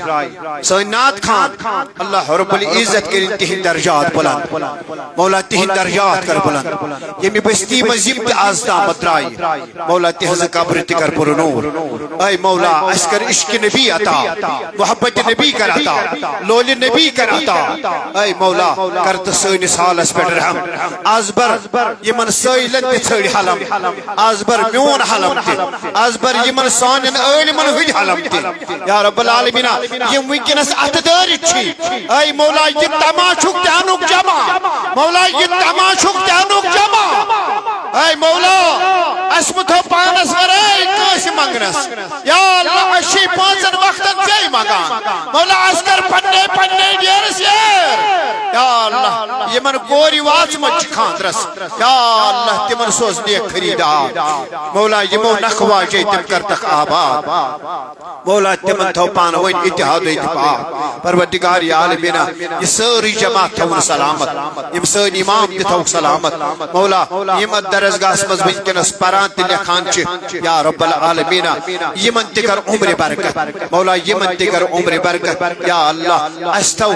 سٲنۍ نعت خوان، اللہ رب العزت کٔرِن تِہِنٛدۍ درجات بلند۔ مولا، تِہِنٛدۍ درجات کر بلند۔ ییٚمہِ بستی منٛز یِم تہِ آز تامتھ درٛاے، مولا، تِہنٛزٕ قبرٕ تہِ کر پُر نوٗر۔ اے مولا، اَسہِ کر عشق نبی عطا، محبت نبی کر عطا، لولِ نبی کر عطا۔ اے مولا، کر تہٕ سٲنِس حالس پٮ۪ٹھ رحم۔ آز بر یِمن سٲیلن تہِ ژھٲڑۍ حلم، آز بر میون حلم تہِ، آز بر یِمن سانٮ۪ن عٲلمن ہٕنٛدۍ حلم تہِ۔ یا رب العالمین، یِم وٕنکیٚنس اتھٕ دٲرِتھ چھِ، اے مولا، یہِ تما چھُکھ تہِ انُکھ جمع۔ مولا، یہِ تما چھُکھ تہِ انُکھ جمع۔ اے مولا، اسہِ مہٕ تھٲو پانس ورٲے کٲنٛسہِ منٛگنس۔ یا اللہ، اسہِ چھِ پانٛژن وقتن ژے منٛگان۔ مولا، اسہِ کر پننے پننے ڈیرس ییر۔ یا اللہ، یِمن کورِ واژمژ چھِ خاندرس۔ یا اللہ، تِمن سوز نیک خریدار۔ مولا، یِمو نکھٕ واجے تِم کرتکھ آباد۔ مولا، تِمن تھٲو پانہٕ ؤنۍ اتحاد و اتفاق۔ پروردگار عالمینا، یہِ سٲرٕے جماعت تھٲوُن سلامت، یِم سٲنۍ امام تہِ تھٲوُکھ سلامت۔ مولا، یِم اتھ درسگاہس منٛز وٕنکیٚنس پران تہٕ لیکھان چھِ، یا رب العالمینا، یِمن تہِ کر عمرِ برکت۔ مولا، یِمن تہِ کر عمرِ برکت۔ یا اللہ، اسہِ تھٲو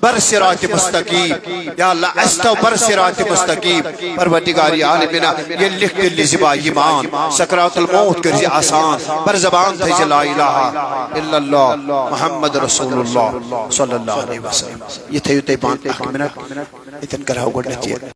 بر صراط مستقیم۔ یا اللہ، اسہِ تھٲو بر صراط مستقیم۔ پروردگار عالمینا، ییٚلہِ لیکھ تیٚلہِ زِ با ایمان، سکرات الموت کٔرۍ زِ آسان، بر زبان تھٲے زِ لا الہ الا اللہ محمد رسول اللہ صلی اللہ علیہ وسلم۔ یہِ تھٲیِو تُہۍ پانہٕ اکھ منٹ، ییٚتٮ۪ن کرہو گۄڈٕنٮ۪تھ یہِ۔